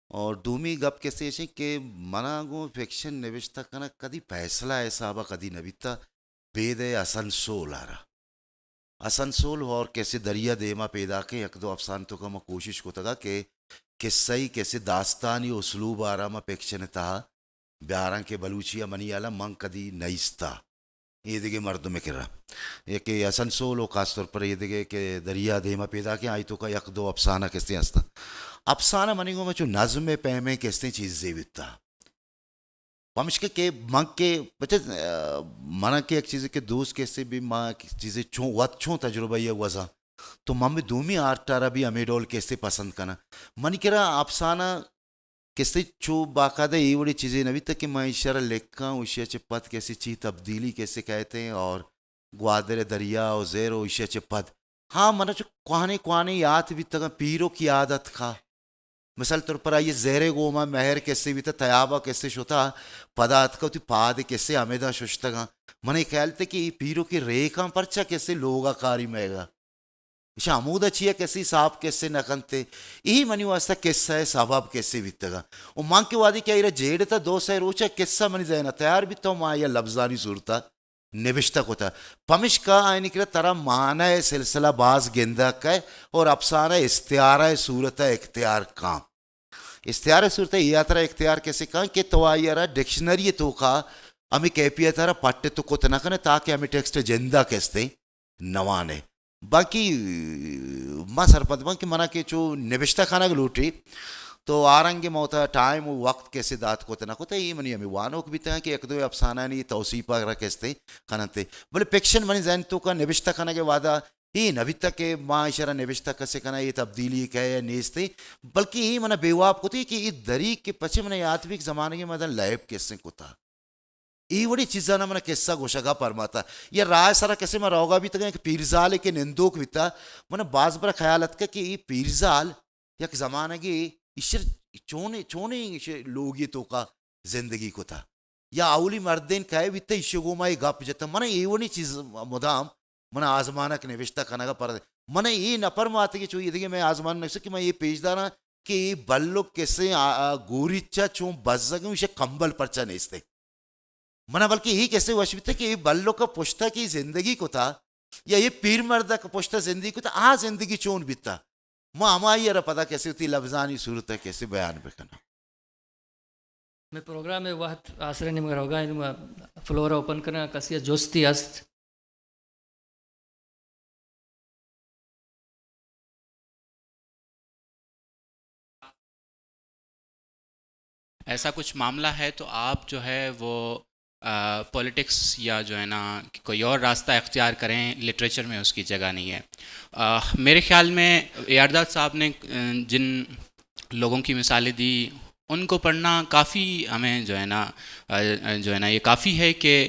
اور دومی گپ کسے ایشیں کہ منا گوں فکشن نبشتہ کنگ کدی فیصلہ ءِ حسابا کدی نہ بیتا، بید ءِ آسنسول ءَ را۔ آسنسول اور کسے دریا دیما پیداکیں یک دو افسانہ توکا ما کوشش کتگا کہ قصہ ای کسے داستانی اسلوب ءَ را ما فکشن ءِ تہا بیاراں کہ بلوچی ءَ منی ہیالا من کدی نیستا۔ اے دگہ مردم ءِ کرا۔ یکے آسنسول و خاص طور پر اے دگہ کہ دریا دیما پیداکیں، آئی توکا یک دو افسانہ کسے ہستاں۔ افسانہ منی گوما چو نظم ءِ پیمیں کسے چیزے بیتا۔ پمشکہ کہ من کہ بچہ، آ، منا کہ یک چیزے کہ دوست کسے بھی ما یک چیزے چون وت چون تجربہ یا گوزاں، تو من بھی دومی آرٹ ءَ را بھی ہمے ڈول کسے پسند کناں۔ منی کرا افسانہ کسے چو باقاعدہ اے وڑیں چیزے نہ بیتہ کہ من ایشی ءَ را لکھاں، ایشی ءَ چہ پد کسے چی تبدیلی کسے کئیت اور گوادر ءِ دریا و زہر و ایشی ءَ چہ پد۔ ہاں، من چو کوہنیں کوہنیں یات بیتگاں، پیرک یاد اتکا۔ مثال طور پر آئی ءِ زہر ءِ گوما مہر کسے بیتہ، تیاب ءَ کسے شتا، پدا اتکا وتی پاد ءِ کسے ہمیداں ششتگاں۔ من اے خیال تے کہ اے پیرکیں ریکاں پرچا کسے لوگا کاری مئیگا۔ ایشاں ہمودا چیا کسے صاف کسے نہ کنتے۔ اے منی واسطہ قصہ ءِ سبب کسے بیتگاں۔ و من کہ وہدے کہ آئی را جیڑتا دو سئے روچا قصہ منی ذہنا تیار بیتا و ما آئیا لبزانی صورتا نبشتہ کتا۔ پمشکا آئینی کرا ترا معنی ءِ سلسلہ باز گندگ کئے اور افسانہ استعارہ ءِ صورتا اختیار کاں۔ استعارہ ءِ صورتا اے ہاترا اختیار کسے کاں کہ تو آئیا را ڈکشنری ءِ توکا ہمے کیفیت ءَ را پٹ تو کت نہ کنے تاکہ ہمے ٹیکسٹ ءِ جندا کستے نوانے۔ باقی ما سرپد باں کہ منا کہ چو نبشتہ کنگ لوٹی تو آ رنگ ما وتا ٹائم و وقت کسے دات کت نہ کت۔ اے منی ہمے وانوک بیتگاں کہ یک دو افسانہانی توسیپ ءَ را کستے کننتے۔ بلے فکشن منی ذہن توکا نبشتہ کنگ ءِ وہدا اے نہ بیتگ کہ ما ایشرا نبشتہ کسے کناں، اے تبدیلی کئے یا نیستے، بلکہ اے منا بے واب کتی کہ اے دری کہ پچے منا یات بیت زمانگے ما داں لیب کسے کتا۔ اے وڑیں چیزانا منا قصہ گوشگا پرماتا۔ یا راہ سرا کسے ما روگا بیتگاں کہ پیرزالے کہ نندوک بیتا، منا باز برا خیال اتکا کہ اے پیرزال یک زمانگے ایشر چونیں، چونیں ایش لوگی توکا زندگی کتا۔ یا اولی مردین کئے بیتا ایشی گوما اے گپ جتا۔ منا اے وڑیں چیز مدام منا آزمانک نبشتہ کنگا پر، منا اے نہ پرماتے کہ چو اے دگہ مئے آزمانک نبشتہ کہ من اے پیش داراں کہ اے بلک کسے آ، آ، گوریچا چون بزگ ایں، ایشی کمبل پرچا نیستے۔ منا بلکہ اے کسے وش بیتہ کہ اے بلک ء پشت ء کہ زندگی کتہ یا اے پیر مرد ء کہ پشت ء زندگی کتہ، آ زندگی چون بیتہ؟ ما ہمائی ء را پدا کسے وتی لبزانی صورت ء کسے بیان بکناں۔ مئے پروگرام ء وھد آسر ء نیمگ ء روگ ء انت، ما فلور ء اوپن کناں، کسی ء جستی است؟ ایسا کچھ معاملہ ہے تو آپ جو ہے وہ، آ، پولیٹکس یا جو ہے نا کوئی اور راستہ اختیار کریں، لٹریچر میں اس کی جگہ نہیں ہے۔ آ، میرے خیال میں اے آر داد صاحب نے، آ، جن لوگوں کی مثالیں دی، ان کو پڑھنا کافی ہمیں جو ہے نا، آ، جو ہے نا، یہ کافی ہے کہ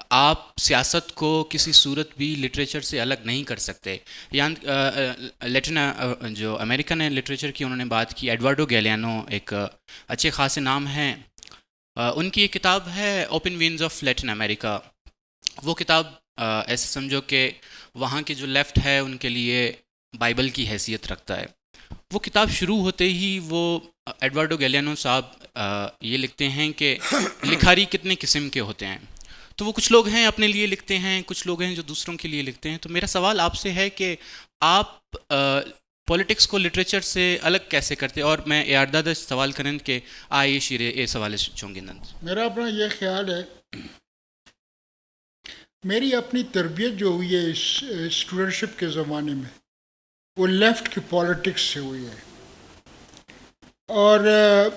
آپ سیاست کو کسی صورت بھی لٹریچر سے الگ نہیں کر سکتے۔ یعنی، آ، آ، لیٹن، آ، جو امریکن ہے لٹریچر کی انہوں نے بات کی، ایڈورڈو گیلیانو ایک اچھے خاصے نام ہیں۔ آ، ان کی ایک کتاب ہے اوپن وینز آف لیٹن امریکہ۔ وہ کتاب، آ، ایسے سمجھو کہ وہاں کے جو لیفٹ ہے ان کے لیے بائبل کی حیثیت رکھتا ہے۔ وہ کتاب شروع ہوتے ہی وہ، ایڈورڈو گیلیانو صاحب، آ، یہ لکھتے ہیں کہ لکھاری کتنے قسم کے ہوتے ہیں۔ تو وہ کچھ لوگ ہیں اپنے لیے لکھتے ہیں، کچھ لوگ ہیں جو دوسروں کے لیے لکھتے ہیں۔ تو میرا سوال آپ سے ہے کہ آپ، آ، پولیٹکس کو لٹریچر سے الگ کیسے کرتے؟ اور میں اے آر داد ء سوال کنند کہ آ اے شیر ء اے سوال ء چون گندنت۔ میرا اپنا یہ خیال ہے، میری اپنی تربیت جو ہوئی ہے اس، اسٹوڈنٹشپ کے زمانے میں، وہ لیفٹ کی پالیٹکس سے ہوئی ہے۔ اور، آ،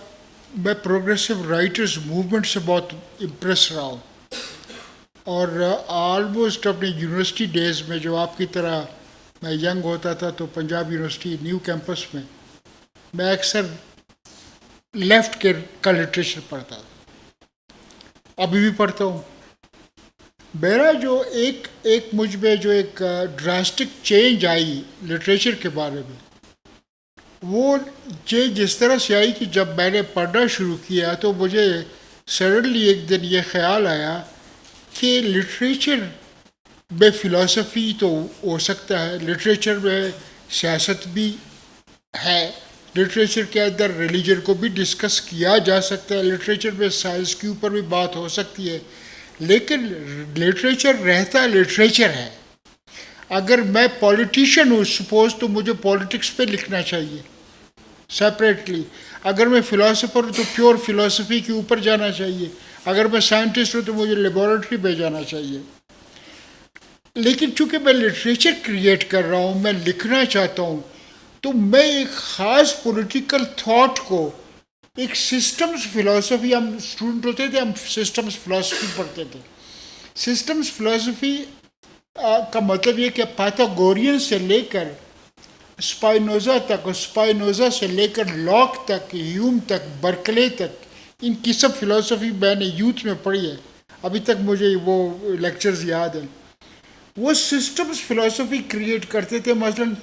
میں پروگریسو رائٹرز موومنٹ سے بہت امپریس رہا ہوں۔ اور، آ، آلموسٹ اپنی یونیورسٹی ڈیز میں جو آپ کی طرح میں ینگ ہوتا تھا تو پنجاب یونیورسٹی نیو کیمپس میں میں اکثر لیفٹ کے، کا لٹریچر پڑھتا تھا۔ ابھی بھی پڑھتا ہوں۔ میرا جو ایک، ایک مجھ میں جو ایک، آ، ڈراسٹک چینج آئی لٹریچر کے بارے میں، وہ چینج اس طرح سے آئی کہ جب میں نے پڑھنا شروع کیا تو مجھے سڈنلی ایک دن یہ خیال آیا کہ لٹریچر میں فلاسفی تو ہو سکتا ہے، لٹریچر میں سیاست بھی ہے، لٹریچر کے اندر ریلیجن کو بھی ڈسکس کیا جا سکتا ہے، لٹریچر میں سائنس کے اوپر بھی بات ہو سکتی ہے، لیکن لٹریچر رہتا لٹریچر ہے۔ اگر میں پولیٹیشن ہوں سپوز، تو مجھے پولیٹکس پہ لکھنا چاہیے سیپریٹلی۔ اگر میں فلاسفر ہوں تو پیور فلاسفی کے اوپر جانا چاہیے۔ اگر میں سائنٹسٹ ہوں تو مجھے لیبارٹری پہ جانا چاہیے۔ لیکن چونکہ میں لٹریچر کریئیٹ کر رہا ہوں، میں لکھنا چاہتا ہوں، تو میں ایک خاص پولیٹیکل تھاٹ کو، ایک سسٹمز فلاسفی، ہم اسٹوڈنٹ ہوتے تھے، ہم سسٹمز فلاسفی پڑھتے تھے۔ سسٹمز فلاسفی کا مطلب یہ کہ پائتھاگورین سے لے کر اسپائنوزا تک، اسپائنوزا سے لے کر لاک تک، ہیوم تک، برکلے تک، ان کی سب فلاسفی میں نے یوتھ میں پڑھی ہے۔ ابھی تک مجھے وہ لیکچرز یاد ہیں۔ وہ سسٹمز فلاسفی کریئیٹ کرتے تھے۔ مثلاً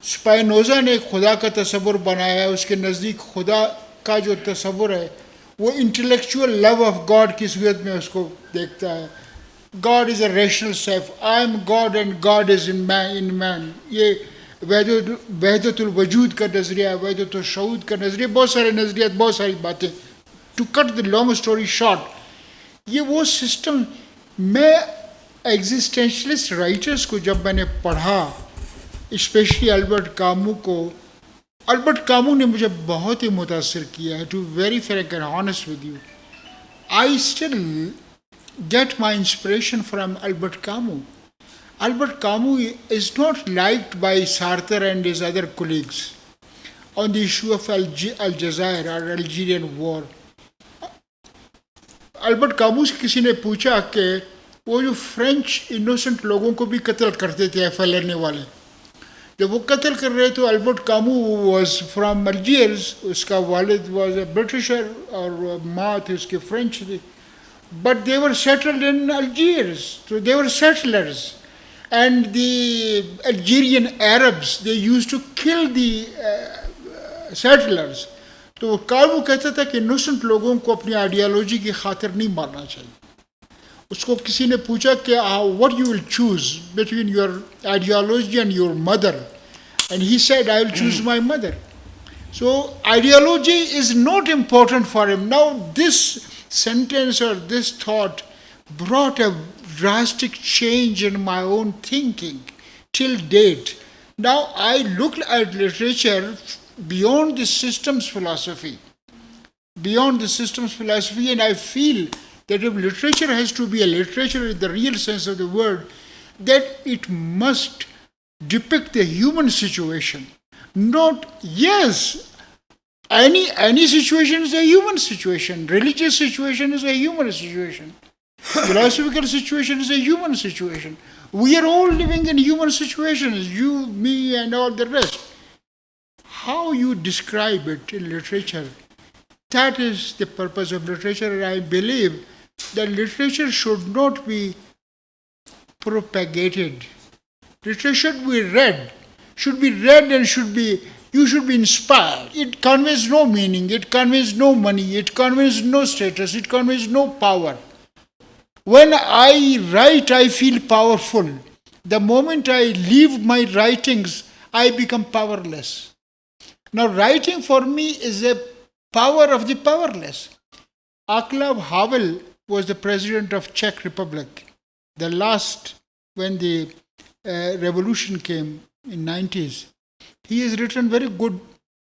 اسپائنوزا نے خدا کا تصور بنایا ہے، اس کے نزدیک خدا کا جو تصور ہے، وہ انٹلیکچوئل لو آف گاڈ کی صورت میں اس کو دیکھتا ہے۔ God is a rational self. I am God and God is in man, in man. یہ وحدت، وحدت الوجود کا نظریہ ہے، وحدت الشعود کا نظریہ، بہت سارے نظریات، بہت ساری باتیں۔ To cut the long story short, یہ وہ سسٹم، میں ایگزسٹینشلسٹ رائٹرز کو جب میں نے پڑھا، اسپیشلی البرٹ کامو کو، البرٹ کامو نے مجھے بہت ہی متاثر کیا ہے، to very frank and honest with you, I still get my inspiration from Albert Camus. Albert Camus is not liked by Sartre and his other colleagues on the issue of Algeria اور الجیرین وار۔ البرٹ کامو سے کسی نے پوچھا کہ وہ جو French innocent لوگوں کو بھی قتل کرتے تھے، ایف ایل این اے والے، جب وہ قتل کر رہے تو البرٹ کامو واز فرام الجیئرز، اس کا والد واز اے برٹشر اور ماں تھی اس کی فرینچ تھی، but they were settled in Algiers, so they were settlers, and the Algerian Arabs, they used to kill the uh, settlers. تو کامو کہتا تھا کہ انوسنٹ لوگوں کو اپنی آئیڈیالوجی کی خاطر نہیں مارنا چاہیے۔ اس کو کسی نے پوچھا کہ what you will choose between your ideology and your mother, and he said, I will choose my mother. So ideology is not important for him. Now this sentence or this thought brought a drastic change in my own thinking till date. Now I look at literature beyond the systems philosophy, beyond the systems philosophy, and I feel that if literature has to be a literature in the real sense of the word, that it must depict the human situation. Not, yes, any any situation is a human situation. Religious situation is a human situation. Philosophical situation is a human situation. We are all living in human situations, you, me, and all the rest. How you describe it in literature, that is the purpose of literature, and I believe that literature should not be propagated. Literature should be read, should be read and should be, you should be inspired. It conveys no meaning, it conveys no money, it conveys no status, it conveys no power. When I write, I feel powerful. The moment I leave my writings, I become powerless. Now, writing for me is a power of the powerless. Václav Havel was the president of Czech Republic, the last when the uh, revolution came in nineties. He has written very good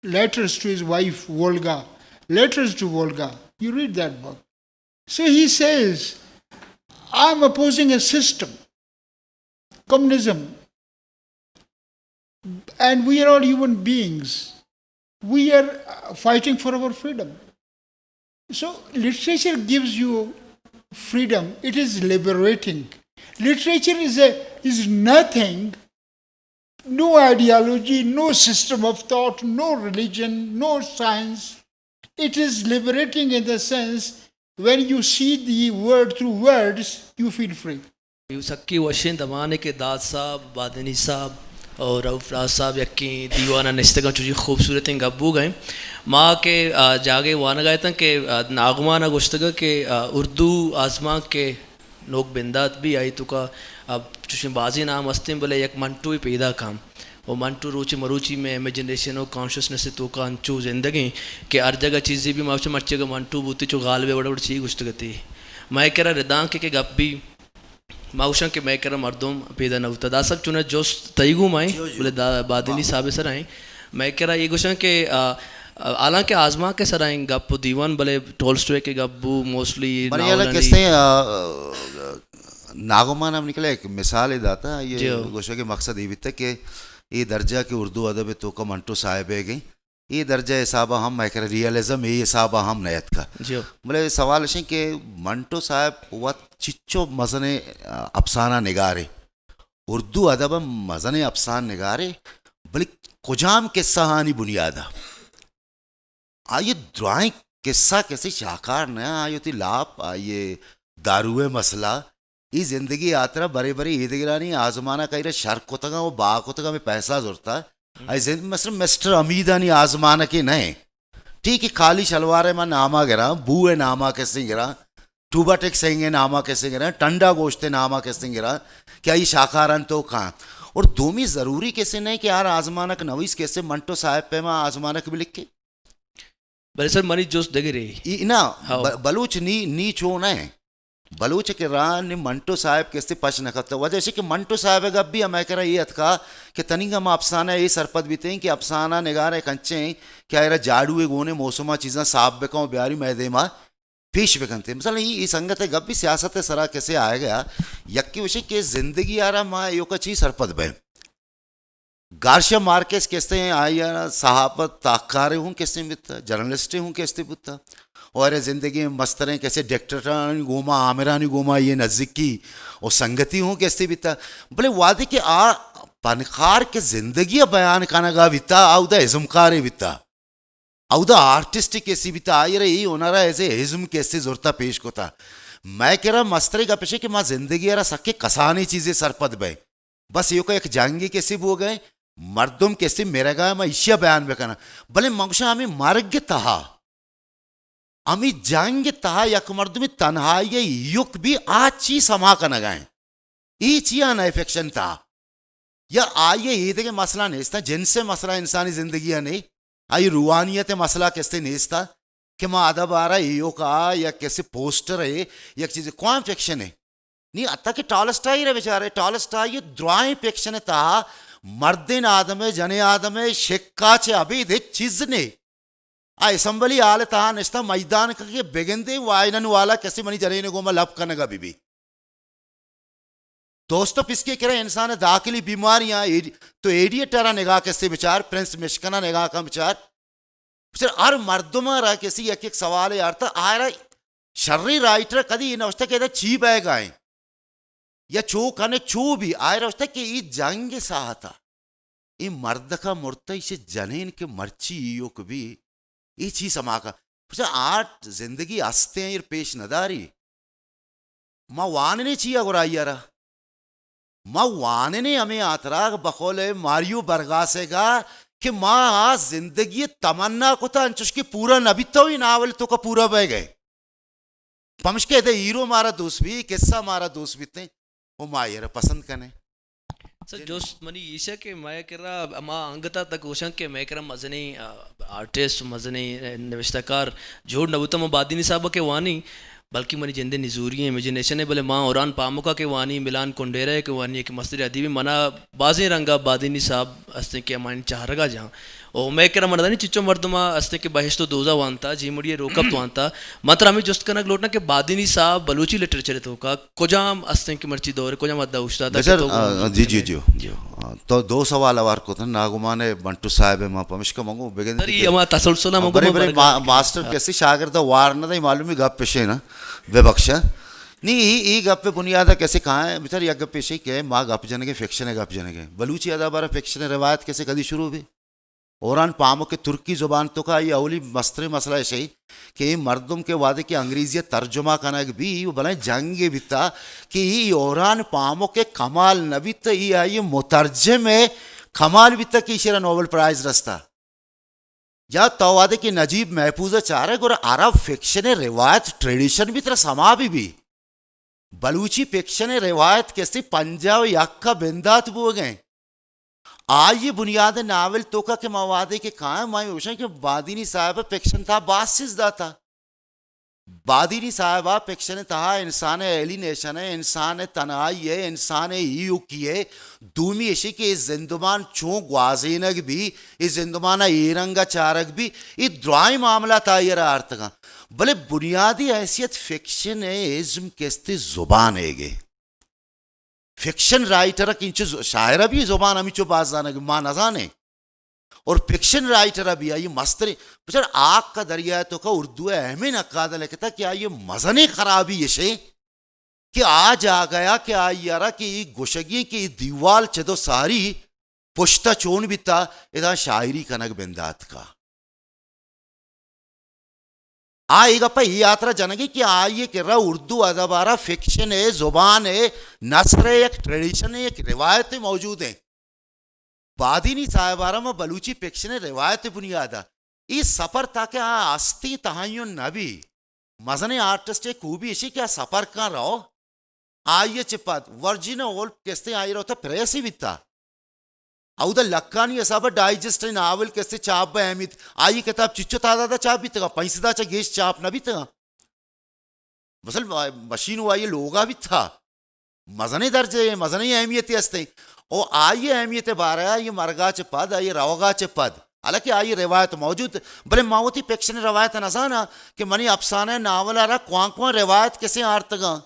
letters to his wife Volga, letters to Volga. You read that book. So he says, I'm opposing a system, communism, and we are all human beings. We are uh, fighting for our freedom. So literature gives you freedom. It is liberating. Literature is a is nothing. No ideology, no system of thought, no religion, no science. It is liberating in the sense when you see the world through words, you feel free. ایو سکی وشیں دمانے کہ داد صاحب، بادینی صاحب اور رؤف راز صاحب یکیں دیوان ءَ نشتگاں، چوشی خوبصورتیں گپ بوگ ءَ ایں۔ ما کہ آ، جاگے وانگ ءَ اتاں کہ آ، ناگمان ءَ گوشتگ کہ آ، اردو آزمانک کہ نوک بندات بی، آئی توکا اب چوشیں بازیں نام ہستیں، بلے یک منٹوے پیداک ہم۔ و منٹو روچ مروچی مئے امیجنیشن و کانشسنس توکا انچو زندگیں کہ ہر جگہ چیزے بی، ما گوشاں مرچی اگہ منٹو بوتی چو غالبے وڑ وڑ چی گوشتگتی۔ مئے کرا ردانکے کہ گپ بی، ما گوشاں کہ مئے کرا مردم پیدا نہ بوتا۔ دا سب چونہ جست تئی گوما ایں، جیو، جیو۔ بلے دا بادینی صاحب سرا ایں۔ مئے کرا اے گوشاں کہ، آ، آ، حالانکہ آزمانک سرا ایں گپ و دیوان، بلے ٹولسٹوئے کہ گپ بو، موسٹلی منی حالا ناولانی کسیں، آ، آ، ناگمان ہم نکلا، ایک مثال داتا، یہ جیو۔ گوشا کہ مقصد یہ بیتا کہ یہ درجہ کہ اردو ادب توکا منٹو صاحب ہے گئی، اے درجہ حسابا ہم مئے کرا ریئلزم اے حسابا ہم نہ اتکا۔ جیو۔ بلے سوال اش انت کہ منٹو صاحب وت چچو مزنیں، آ، افسانہ نگارے، اردو ادب ء مزنیں افسانہ نگارے، بلے کجام قصہ آنی بنیادا؟ آئی درائیں قصہ کسے شاکار نہ، آئی وتی لاپ، آئی داروئے مسئلہ، ای زندگی آترا برے برے ایدگرانی آزمانک ایرا شر کتگاں و با کتگاں، ہمیں پیسہ زرتا۔ ہم۔ آئی زند-، مثلاً مسٹر امیدانی آزمانکے نہ ایں۔ ٹھیک ہے، خالی شلوار ء ما ناما گراں، بو ء ناما کسیں گراں، ٹوبا ٹک سنگ ء ناما کسیں گراں، ٹنڈا گوشت ء ناما کسیں گراں کہ آئی شاکاران تو کھاں۔ اور دومی ضروری کسے نہ ایں کہ ہر آزمانک نویس کسے منٹو صاحب پیما آزمانک بھی لکھے۔ بلے سر، منی جست دگرے۔ ای-، نا، ہاؤ۔ ب-، بلوچ نی، نی چو نہ ایں۔ بلوچ کہ راہ نے منٹو صاحب کسے پش نہ کپتا۔ وجہ اش کہ منٹو صاحب ء گپ بھی ہمے کرا اے اتکا کہ تنیگا ما افسانہ اے سرپد بیتیں کہ افسانہ نگار ء کنچیں کہ آئرا جاڑو ء گونے موسما چیزاں صاف بکن و بیاری مئے دیما پیش بکنتے۔ مثلاً ای، ای سنگت ء گپ بھی سیاست ء سرا کسے آئے گیا۔ یکی وشی کہ زندگی آرا ما ایوکا چی سرپد بئیں۔ گارشیا مارکیز کسے آئی ء صحافت تاککارے ہوں کسے بیتا، جرنلسٹے ہوں کسے بوتا۔ اور زندگی مستریں کسے ڈکٹیٹرانی گوما، آمرانی گوما یہ نزدیکی و سنگتی ہوں کسے بیتا۔ بلے وادی کہ آ پنخار کے زندگی بیان کنگا بیتا، آ اودا ازمکارے بیتا۔ اودا آرٹسٹ کسے بیتا، آئی را ای ہنرا ایز اے ازم کسے زرتا پیش کتا۔ مئے کرا مسترے گپ اش کہ ما زندگی را سکے کسانی چیزے سرپد بئیں۔ بس ایوکا یک جنگے کسے بوگئے، مردم کسے مرگا، ما ایشیا بیان بکناں۔ بلے من گوشاں ہمیں مرگ تہا، ہمیں جنگ تہا یک مردمی تنہائی ایوک بھی آ چی سما کنگا ایں۔ ای چیا نہ فکشن تہا؟ یا آئی ایدگہ مسئلہ نیستا، جنس مسئلہ انسانی زندگی نے، آئی روحانیت مسئلہ کسے نیستا کہ ما ادب آرا ایوکا یا کسے پوسٹر ہے، یک چیز کوام فکشن ہے۔ نی حتی کہ ٹالسٹائی را بچارے، ٹالسٹائی درائیں فکشن تہا مردین آدم ہے، جنین آدم ہے، شکا چہ ابید ہچ چیز نے۔ آ اسمبلی ہال تہا نشتا میدان کہ بگندے وائنن والا کسے منی جنین گوما لب کنگا بی بی۔ دوستو پسکے کرے انسان داخلی بیماریاں، ایڈ-، تو ایڈیٹرا نگاہ کسے بچار، پرنس مشکنا نگاہ کن بچار۔ بچار ہر مردم را کسی یک یک سوال یارتا، آئرا شری رائٹر کدی یہ نوشتا کہ ادا چی بہ گائیں یا چو کنے چو بھی، آئرا نوشتا کہ یہ جنگ ساہتا، یہ مردکا مرتا، اسے جنین کے مرچی ایوک بھی، یہ چی سما کا؟ بچار آرٹ زندگی ہستے ہیں، یہ پیش نداری۔ ما واننے چیا گڑا آئی ء را؟ ما واننے ہمے ہاترا بقول ماریو برگاسے گا کہ ما آ زندگی تمنا کتا انچوش کہ پورا نہ بیتا، و یہ ناول توکا پورا بہ گئے۔ پمشکہ ادے ہیرو مارا دوست بی، قصہ مارا دوست بیتے، و ما آئی ء را پسند کنے۔ سر، جست منی ایشا کہ مئے کرا ہما انگتا تک گوشاں کہ مئے کرا مزنیں، آ، آرٹسٹ، مزنیں، آ، نوشتہ کار جوڑ نہ بوتا۔ من بادینی صاحب کہ وانی، بلکہ منی جندے نزوری ایں، امیجنیشن ہے، بلے ما اوران پامکا کہ وانی، ملان کنڈیرہ کہ وانی، کہ مستری ادیبی منا بازیں رنگا بادینی صاحب ہستیں کہ ہمانی چہرگا جاں۔ او مئے کرا من دانی چچو مردما ہستیں کہ بہشت و دوزہ وانتا، جیمڑی روکپت وانتا۔ من ترا ہمیں جست کنگ لوٹنا کہ بادینی صاحب بلوچی لٹریچر توکا کجام ہستیں کہ مرچی دور، کجام حد اوشتاتا کہ بچار، تو آ، جی، جی، جی، جی۔ آ، تو دو سوال اوار کتن، ناگمان ہے بنٹو صاحب ہے، ما پمشکا منگو بگن سر، ای ہما تسلسل ہم برے، منگو برے، برگا ما-، ماسٹر ہاں۔ کسی شاگرد وار نہ دے، معلومی گپ پیشے نا، بے بخشا۔ نی، ای، ای گپ بنیاد کسی کہاں ہے؟ بچار یک گپ پیشے کہ ما گپ جنگے، فکشن ہے گپ جنگے۔ بلوچی ادب بارا فکشن روایت کسی کدی شروع بھی؟ اوران پامک ترکی زبان توکا آئی اولی مستریں مسئلہ اشی کہ اے مردم کہ وہدے کہ انگریزی ترجمہ کنگ بی و بلائیں جنگے بیتا کہ اے اوران پامک کمال نہ بیت، اے آئی مترجم کمال بیتا کہ ایشرا نوبل پرائز رستا۔ یا تو وہدے کہ نجیب محفوظ چارے گڑا عرب فکشن روایت ٹریڈیشن بھی ترا سما بی بی۔ بلوچی فکشن ءِ روایت کسے پنجاہ و یک ءَ بندات بوگ ءَ ایں۔ آئی بنیاد ناول توکا کہ ما وہدے کہ کائیں، ما گوشیں کہ بادینی صاحب فکشن تہا باز چیز داتا۔ بادینی صاحب ءَ فکشن تہا انسان ءِ ایلینیشن ءِ، انسان ءِ تنہائی ءِ، انسان ءِ ایوکی ءِ، دومی اشی کہ اے زندمان چون گوازینگ بی، اے زندمان ءَ اے رنگ ءَ چارگ بی، اے درائیں معاملات آئی ءَ را آرتگاں۔ بلے بنیادی حیثیت فکشن ءِ ازم کستے زبان ءِ گے۔ فکشن رائٹر ءَ کہ انچو ز-، شاعر ءَ بھی زبان ہمینچو باز زانگ ما نزانیں۔ اور فکشن رائٹر ءَ بھی آئی مستریں، بچار آک کا دریا ءِ توکا اردو ءِ اہمیں نقاد ءَ لکھتا کہ آئی مزنیں خرابی اشیں کہ آ جاگہ ءَ کہ آئی ءَ را کہ اے گوشگی کہ اے دیوال چدو ساری پشت ءَ چون بیتا، ادا شاعری کنگ بندات کا۔ آ اے گپ ءَ اے ہاترا جنگی کہ آئی ءِ کرا اردو ادب ءَ را فکشن ءِ زبان ءِ نثر ءِ یک ٹریڈیشن ءِ یک روایت موجود ایں۔ بادینی صاحب ءَ را ما بلوچی فکشن ءِ روایت ءِ بنیاد ءَ اے سفر تاکہ آ ہستی تہائیوں نہ بی۔ مزنیں آرٹسٹ ءِ خوبی اشی کہ آ سفر کن رو۔ آئی ءَ چہ پد ورجینا وولف کستے آئی ءَ را وتا پریس ئی بیتا۔ اودا لکھانی حساب ءَ ڈائجسٹ ءِ ناول کستے چاپ بہ اہمیت۔ آئی ءِ کتاب چچو تعداد ءَ چاپ بیتگاں؟ پنچ سد ءَ چہ گیش چاپ نہ بیتگاں۔ مثلاً مشین و آئی لوگا بیتا۔ مزنیں درجے، مزنیں اہمیتے ہستیں۔ او آئی اہمیت بارہ آئی مرگا چہ پد، آئی روگا چہ پد، حالانکہ آئی روایت موجود، بلے ما وتی فکشن روایت نزاناں کہ منی افسانہ ناول ءَ را کوان کوان روایت کسے آرتگاں۔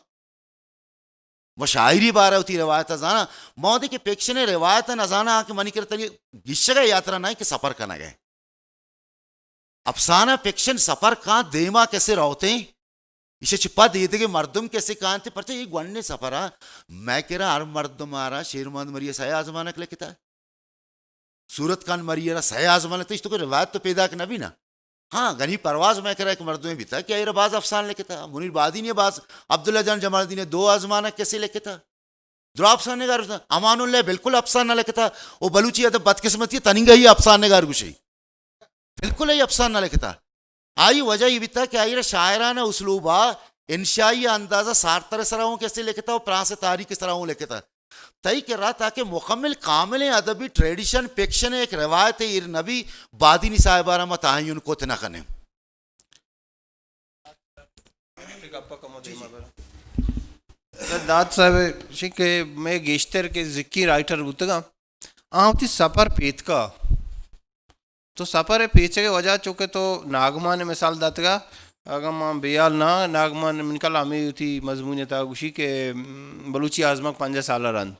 ما شاعری بارہ وتی روایت زاناں، ما وتی کہ فکشن روایت نزاناں کہ منی کرا تنی گشگ ءِ یاترا نہ کہ سفر کنگ ءِ۔ افسانہ فکشن سفر کاں دیما کسے روتیں، ایشی چہ پد ایدگہ مردم کسے کانت، پرچہ اے گونڈیں سفر ءَ مئے کرا ہر مردم ءَ را شیر محمد مری ءَ سئے آزمانک لکھتا۔ صورت خان مری ءَ را سئے آزمانک، تو ایش تو کوئی روایت تو پیداک نہ بینا۔ ہاں، غنی پرواز مئے کرا ایک مردمے بیتا کہ آئی ءَ را باز افسانہ لکھتا، منیر بادینی ءَ باز، عبداللہ جان جمالدینی ءَ دو آزمانک کسے لکھتا۔ دراہ افسانہ نگار بیتا۔ امان اللہ بالکل افسانہ نہ لکھتا، او بلوچی ادب بدقسمتی تننگا ہی افسانہ نگار گوشی۔ بالکل ہی افسانہ نہ لکھتا۔ آئی وجہ اے بیتا کہ آئی را شاعرانہ اسلوبا انشائی اندازا سارتر سرا ہوں کسے لکھتا او فرانس تاریخ سرا ہوں لکھتا۔ تئی کرا تاکہ مکمل کاملیں ادبی ٹریڈیشن فکشن ءِ یک روایت ایر نبی، بادینی صاحب ءَ را ما تعین کت نہ کنیں۔ داد صاحب شی کہ مئے گیشتر کہ ذکی رائٹر بوتگاں، آ وتی سفر پیتکا۔ تو سفر ءِ پیچگ ءِ وجہ چونکہ تو ناگمان ءِ مثال داتگا، اگاں ما بے حال نہ، ناگمان من کل ہمے وتی مضمون ءِ تہا گوشی کہ، م، بلوچی آزمانک پنجاہ سال ءَ رند،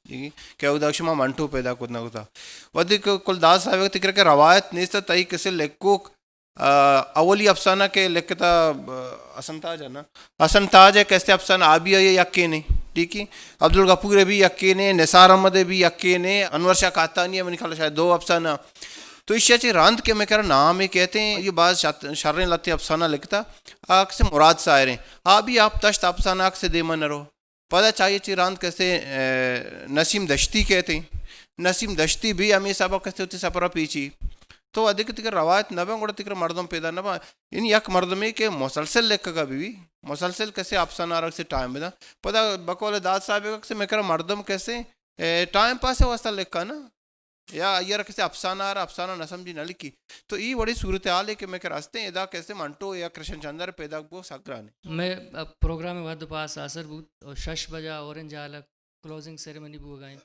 ٹھیک ہے؟ کہ اودا شما منٹو پیدا کت نہ کتا۔ وھدے کہ کل داد صاحب ءِ تکرا کہ روایت نیست، تئی کسے لکھوک، آ، اولی افسانہ کہ لکھتا، آ، حسن تاج ہے نا؟ حسن تاج ءِ کسے افسانہ آ بھی آئی یکینے، ٹھیک ہے؟ عبدالغفور ءِ بھی یکینے، نثار احمد ءِ بھی یکینے، انور شاہ قحطانی ءِ من کل شاید دو افسانہ۔ تو ایشی ءَ چہ رند کہ مئے کرا نام ءَ کئیت ایں، یہ باز شت-، شریں لتے افسانہ لکھتا، آ کسے مراد ساحر ایں۔ آ بھی آپ دشت افسانہ آ کسے دیما نہ رو۔ پدا چہ آئی ءَ چہ رند کسے، اے، نسیم دشتی کئیت ایں۔ نسیم دشتی بھی ہمے سبق کسے وتی سفر ءَ پیچی۔ تو وھدے کہ تکرا روایت نہ بیں، گڑا تکرا مردم پیدا نہ باں۔ یعنی یک مردمے کہ مسلسل لکھگا بہ بی، مسلسل کسے افسانہ ءَ را کسے ٹائم بداں۔ پدا بقول داد صاحب ءَ کسے مئے کرا مردم کسے، اے، ٹائم پاس ءِ واسطہ لکھا نا۔ یا آئی ءَ را کسے افسانہ ءَ را افسانہ نہ سمجھی نہ لکھی۔ تو ای وڑیں صورتحالے کہ مئے کرا ہستیں، ادا کسے منٹو یا کرشن چندر پیدا بو سک گرانے۔ مئے، ا، پروگرام ءِ وھد پاس آسر بوت اور شش بجا اورنج ہال ءَ کلوزنگ سیریمنی بوگا ایں۔